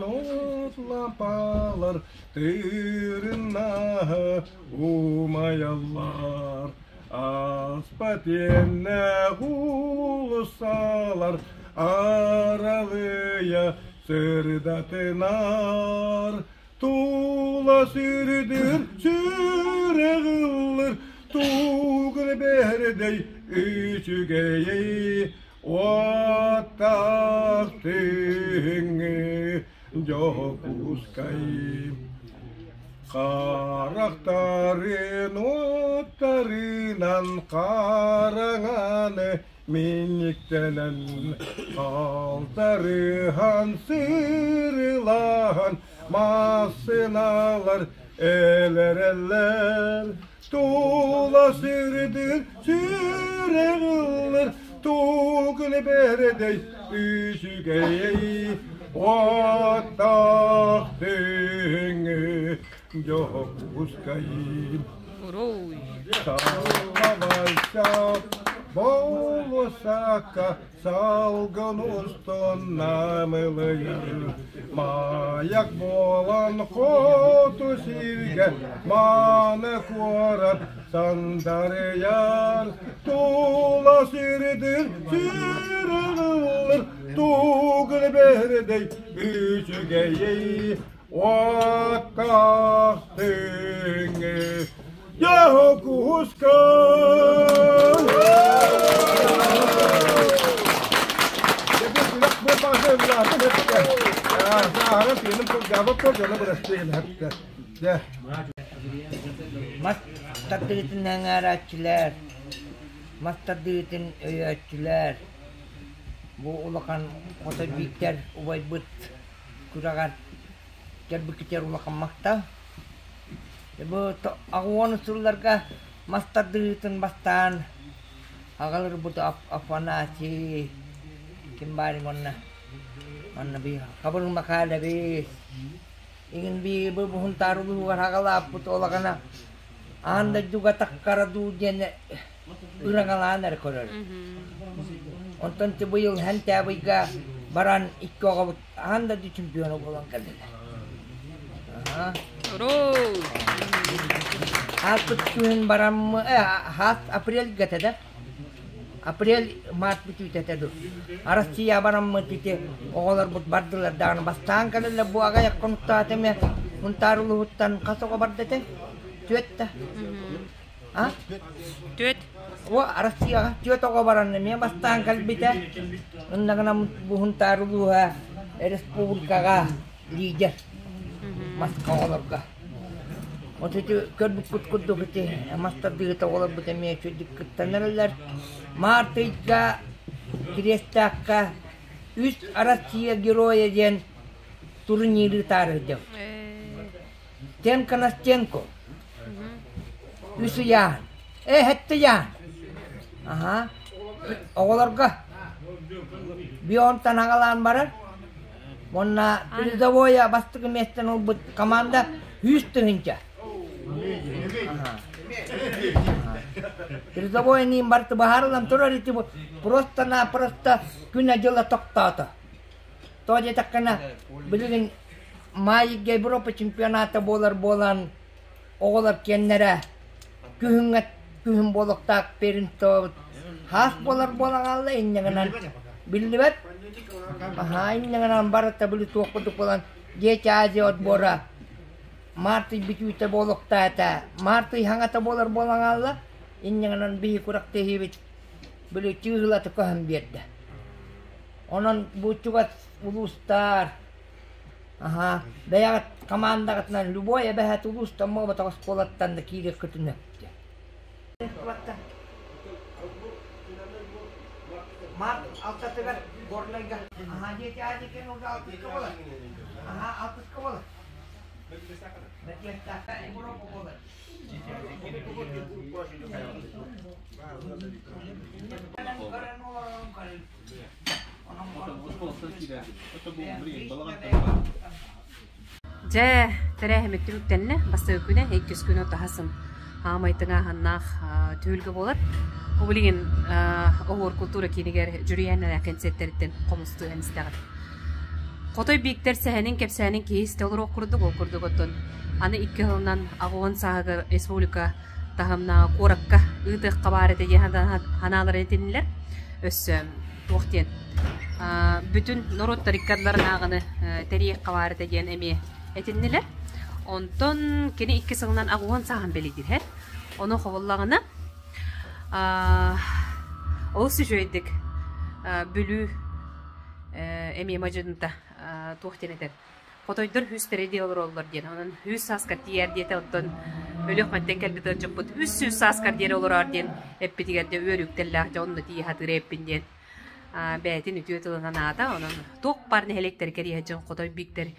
от лампалар тыырыннаһа умайаллар, Аспат иэннээх уулуссалар аралыйа сырдатынар. Тула сүрдүр сүрэх ыллыр, тугун бэрдэй үчүгэйэй, уоттаах түһүҥҥү Дьокуускай. Харахтарын уоттарынан хараҥаны Минниктэнэн халтарыһан сырылаһан массыыналар элэрэллэр. Тула сүрдүн сүрэх ыллыр тугун бэрэдэй үчүгэй уоттаах түҥҥү Дьокуускай. Уруй! Болусака салгын устун намылыйар, Маяк буолан хоту сиргэ мааны куорат сандарыйар. Тула сирдир сирылыр, тугун бэрдэй үчүгэйэй, Уоттаах түҥҥү Дьокуускай! Мас тардыытын аҥаарааччылар, мас тардыытын өйөөччүлэр, бу улахан Хотой Бииктэр убайбыт күрэҕэр кэлбиккитигэр улахан махтал. Бу 80 сылларга мас тардыһыытын бастаан аҕаларбыт Афанасий ким баарый уонна манна би Хабырыл Михайлович игин би бу Һунтаар улууһугар аҕалааппыт олаҕына аан дойдуга таккара дуу диэн ыраҥалаан эрэ көрөр. Онтон быйыл Хэнтээбыйга баран икки оҕобут аан дойду чемпиона буолан кэллилэр. Ааспыт күһүн баран хаас апрельга этэ да апрель март бүтүүтэ этэ дуу Россия бараммыт ити оҕолорбут бардылар даҕаны бастаан кэлэллэр бу аҕыйах хонуктаах эмэ Сунтаар улууһуттан хас оҕо барда этэй түөрт да А? Түөрт. О, Россияҕа түөрт оҕо баран эмиэ бастаан кэлбитэ. Онногына бу Һунтаар улууһа республикаҕа лидер Москва оҕолорго. От ити көрбүккүт курдук ити мас тардыыта оҕолорбут эмиэ үчүгдүк кыттан эрэллэр. Март ыйга Кириэстээххэ үс Россия Геройа диэн турниры таарыйдым. Стенка на стенку. Үс ыйааһын. Э, сэттэ ыйааһын. Аха. Оҕолорго Бионтан аҕалаан барар. Уонна призовое бастакы миэстэни ылбыт команда 100 000. Призовой иниин барыта быһаарыллан турар ити просто-напросто күнэ-дьыла тохтоото. Тоҕо диэтэххинэ, билигин Маайга Европа чемпионата буолар буолан, оҕолор киэннэрэ күһүҥҥэ күһүн буолуохтаах первенствобут хаас буолар буолан хаалла инньэ гынан биллибэт. Аһаа инньэ гынан барыта били туох курдук буолан Дети Азии отбора март ый бүтүүтэ буолуохтаата. Март ый хаҥата буолар буолан хаалла. Инньэ гынан биһи күрэхтэһиибит били чыыһылата көһөн биэрдэ. Онон бу чугас улуустар аһаа бэйэҕит командаҕытынан любой эбэһээт улуустан буолбатах оскуолаттан да киириэххитин сөп Март алтатыгар Горнайга аһаа диэки аа диэки алтыска буолар. Аһаа алтыска буолар. Бэтиэхтээххэ Европа буолар. Дьэ, тэрээһиммит түмүктэннэ. Бастакы күнэ, иккис күнэ таһасым хаамай тыҥааһыннаах түһүлгэ буолар. Бу билигин Оһуор култуура киинигэр Дьүрүйээн кэнсиэртэриттэн хомустуу истэҕит. Хотой Бииктэр сэһэнин кэпсээнин киһи истэ олоруох курдук, ол курдук оттон аны икки сылынан аҕыон сааһыгар республика таһымнааҕы куоракка ыытыахха баар этэ диэн санааларын этиннилэр. Өссө туох диэн бүтүн норуоттар иккардыларынааҕыны тэрийиэххэ баар этэ диэн эмиэ этиннилэр. Онтон кини икки сылынан аҕыон сааһын бэлиэтиһэр. Ону хобуллаҕына олус үчүгэйдик Бүлүү эмиэ мадьынта туох диэн этэр хотойдор үстэрэ дии олороллор диэн онон үс сааскар тиийэр диэтэ оттон өлүөхмэттэн кэлбит ыалдьыппыт үс сүүс сааскар диэри олороор диэн эппитигэр дьэ үөрүүктэллээх дьэ онно тиийэ сатыыр эппин диэн бэйэтин үтүө тылынан аата онон туох баар нэһилиэктэри кэрийэ дьон хотой бииктэр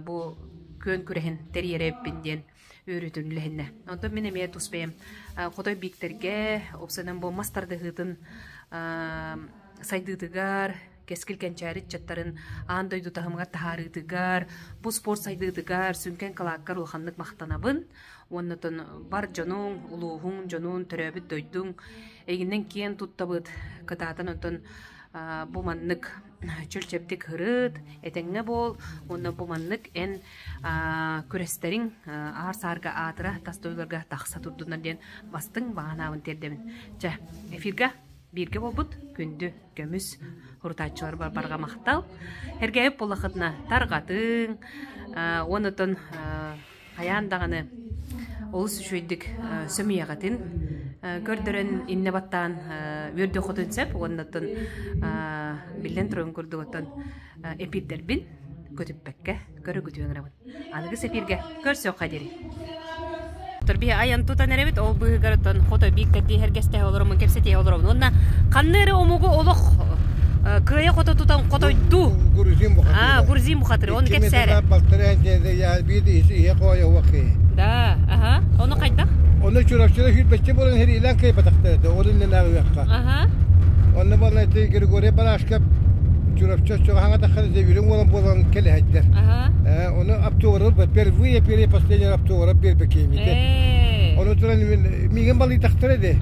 бу күөн күрэһин тэрийэрэ эппин диэн үөрүүтүн үлэһиннэ. Онтон мин эмиэ тус бэйэм Хотой Бииктэргэ уопсайынан бу мас тардыһыытын сайдыытыгар, кэскил кэнчээри ыччаттарын аан дойду таһымыгар таһаарыытыгар, бу спорт сайдыытыгар сүҥкэн кылааккар улаханнык махтанабын. Уонна оттон бар дьонуҥ, улууһуҥ дьонун, төрөөбүт дойдуҥ эйигинэн киэн туттабыт, кытаатан онтон бу маннык чөл-чэбдик һырыт, этэҥҥэ буол уонна бу маннык эн күрэстэриҥ аар-саарга аатыра тас дойдуларга тахса турдуннар диэн бастыҥ баҕанаабын тиэрдэбин. Чэ, эфиргэ бииргэ буолбут күндү көмүс урутааччылар барҕа махтал. Эргээбит буоллахытына тарҕатыҥ, уонна оттон хайаан даҕаны олус үчүгэйдик сөмүйэҕитин көрдөрөн иннэ баттаан үөрдүөххүтүн сөп уонна оттон биллэн турарын курдук оттон эпиирдэрбин көтүппэккэ көрө-күтүө ыҥырабын. Аныгыс эпииргэ көрсүөххэ диэри. Биһи айан тутан эрэбит, ол быыһыгар оттон хото бииктэрдии эргэстэһэ олороммун кэпсэтиһэ олоробун. Уонна ханна эрэ омугу олох кыайа хото тутан хотойдуу. Грузин бухатыры. А, грузин бухатыры, оны кэпсээрэ. Да, ага. Ону хайдах? Оны Чурапчыда хүрбэччи болан хириилэн кыйбатахтар ол иннинээҕи үөххэ. Ага. Онно буолан ити Григорий Барашков Чурапчы оччоҕо хаҥатаххына дьэ үрүҥ уолан буолан кэлэһэйдэр. Ону оптограф впервые первый последний оптограф биэрбэкиэмите. Ону туран миигин балыйтахтара ди.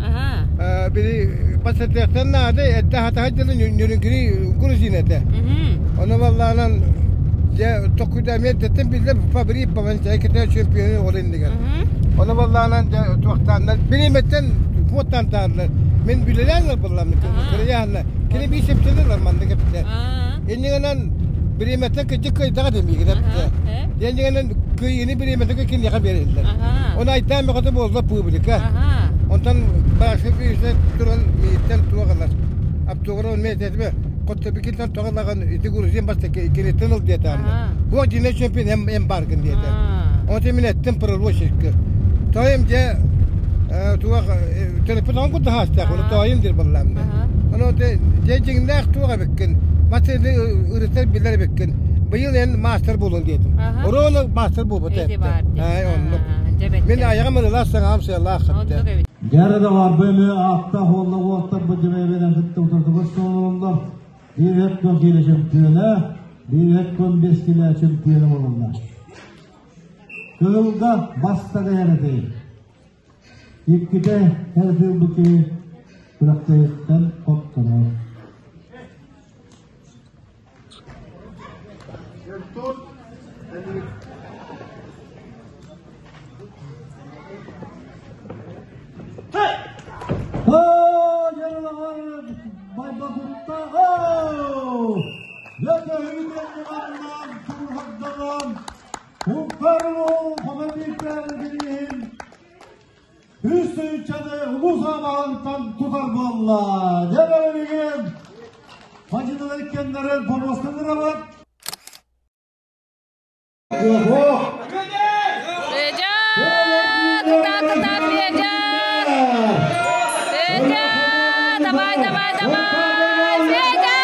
Били басатыахтан наада эрдэ хатаһа дьылы нөрүҥкүри грузин этэ. Ону баллаанан дьэ токкуйда эмиэ биллэр фабрик балан чай кэтэ чемпионы ол иннигэр. Ону баллаанан дьэ туохтааннар бириметтен куоттан таарлар. Мен билелән балламын. Кырыяһанна Кини биир сөптөнөр маннык эппитэ. Иннигэнэн бириэмэттэн кыдьык кыайдаҕа диэн эппитэ. Иннигэнэн кыайыыны бириэмэтин киниэхэ биэрэллэр. Оны айтаан бөҕөтө буолла публика. Онтон башка күйүсэ туран мииттэн туох ылар. Аптогра он мететме коттобикиттен тоҕо лаган ити грузин баста киниттен ыл диэтэ. Бу дина чемпион эм эм баргын диэтэ. Онон мин эттим пророческий. Тойым дьэ туох төлөппүт оҥон курдук хаастаах, ону тойым диир буоллаам. Ону дьэ дьиҥнээх туох эбиккин, массыына ырытар билэр эбиккин. Быйыл эн маастар буолуон диэтим. Оруолу маастар буолбут этэ. Ай оннук. Мин айаҕым ырылаах саҥаҕым сыалаах хатта. Дьара да бар бөмө ааттаах уолла уолтар бу дьэбэбэнэн кытта утарытыбыт суоллар. Биир өттөн киилэ чөмпүйөнэ, биир өттөн бес килэ чөмпүйөнэ бололлар. Кыһылга бастакы эрэтэй. Иккитэ һэрдил киһи күрэхтэһиттэн хотторор. Үс тыһыынчаны улуус аамаһыттан тутар буолла. Дьэ, Мадьыналар иккиэннэрин помостан ырабыт. Федя! Кыта, кыта, Федя! Федя! Давай, давай, давай! Федя!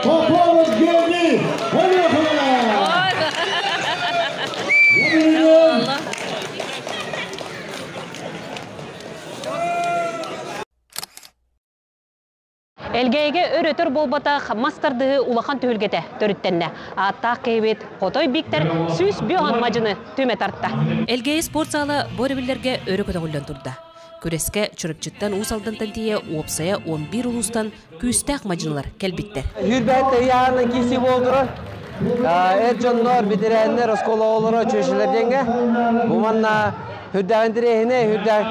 Попов Георгий Олехова! Элгээйигэ өр-өтөр буолбатах мас тардыһыы улахан түһүлгэтэ төрүттэннэ. Ааттаах киһибит Хотой Бииктэр 105 мадьыны түмэ тарта. Элгээйи спорт саала бу өрөбүллэргэ өрө көтөҕүллэн турда. Күрэскэ Чурапчыттан Уус Алдантан тиийэ уопсайа 11 улуустан күүстээх мадьынылар кэлбиттэр. Хүрбэт ыйааһынан киирсии буола турар. Эр дьоннор, бэтэрээннэр, оскуола оҕолоро чүөчэлэр диэҥҥэ. Бу манна үрдээх интэриэһинэй, үрдээх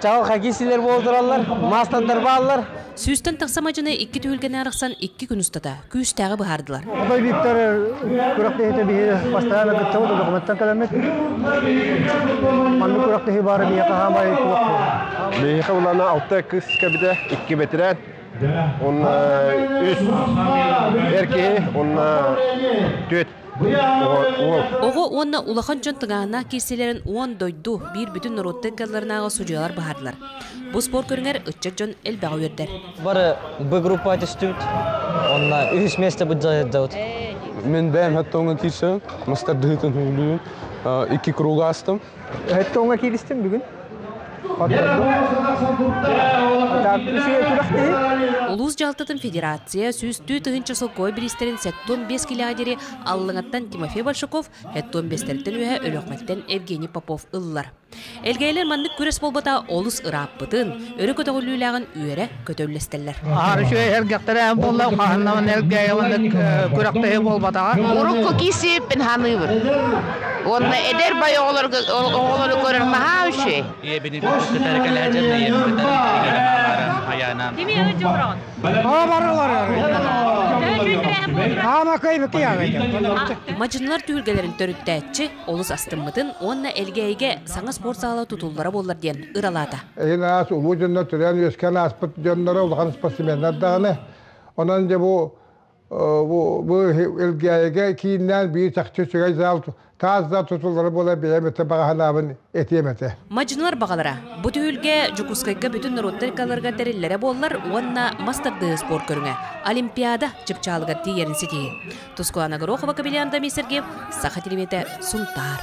чаҕылхай киирсиилэр буола тураллар, маастардар бааллар. Сүүстэн тахса мадьыны икки түһүлгэни арахсан икки күн устата күүстээҕи быһаардылар. Хотой Виктор күрэхтэһиитэ биһиги постоянно кыттабыт, документан кэлэммит. Маннык күрэхтэһии баара биһиэхэ хаамай туох Биһиэхэ улаана алта кыс кэбитэ, икки бэтэрээн, уонна үс эр киһи, уонна түөрт уол. Оҕо уонна улахан дьон тыҥааһыннаах киирсиилэрин уон дойду биир бүтүн норуоттар кыалларынааҕы судьуйалар быһаардылар. Бу спорт көрүҥэр ыччат дьон элбэҕи үөрдэр. Бары Б группа түстүбүт. Онно үһүс место быдьайдабыт. Мен бэйэм хэттоҥҥа киирсэбин, мастардыһыытын сөбүлүүбүн. Икки круг аастым. Хэттоҥҥа кииристим бүгүн. Улуус дьаһалтатын федерация 104 тыһыынча солкуобай бириистэрин 75 килэҕэ диэри Аллыҥаттан Тимофей Большаков, 75-тэриттэн үөһэ Өлүөхүмэттэн Евгений Попов ыллылар. Элгээйилэр маннык күрэс буолбата олус ырааппытын, өрө көтөҕүллүүлээҕин үөрэ көтө үллэстэллэр. Аһар үчүгэй эргэхтэрэ буолла, хаһаннаман элгээйи маннык күрэхтэһии буолбатаҕа. Урукку киисиппин ханыыбын. Уонна эдэр бай оҕолорго оҕолору көрөр наһаа үчүгэй. Ийэбини кытары кэлээдьэн ийэбин кытары айаанан. Кими ыһыт Мадьынылар түһүлгэлэрин төрүттээччи олус астыммытын уонна Элгээйигэ саҥа спорт саала тутуллара буоллар диэн ыралаата. Эһин аас улуу дьоннор төрөөн үөскээн ааспыт дьонноро улахан спортсменнар даҕаны. Онон дьэ бу бу Элгээйигэ кииннээн биир чахчы үчүгэй зал таас да тутуллара буола бэйэм өтө баҕаһынаабын этиэм этэ. Мадьынылар баҕалара бу түһүлгэ Дьокуускайга бүтүн норуоттар ыккаларыгар тэриллэрэ буоллар уонна мас тардыһыы спорт көрүҥэ Олимпиада чыпчаалыгар тиийэрин ситиһии. Тускулана Горохова, Кабельян Дамир Сергеев, Саха телевидениетэ, Сунтаар.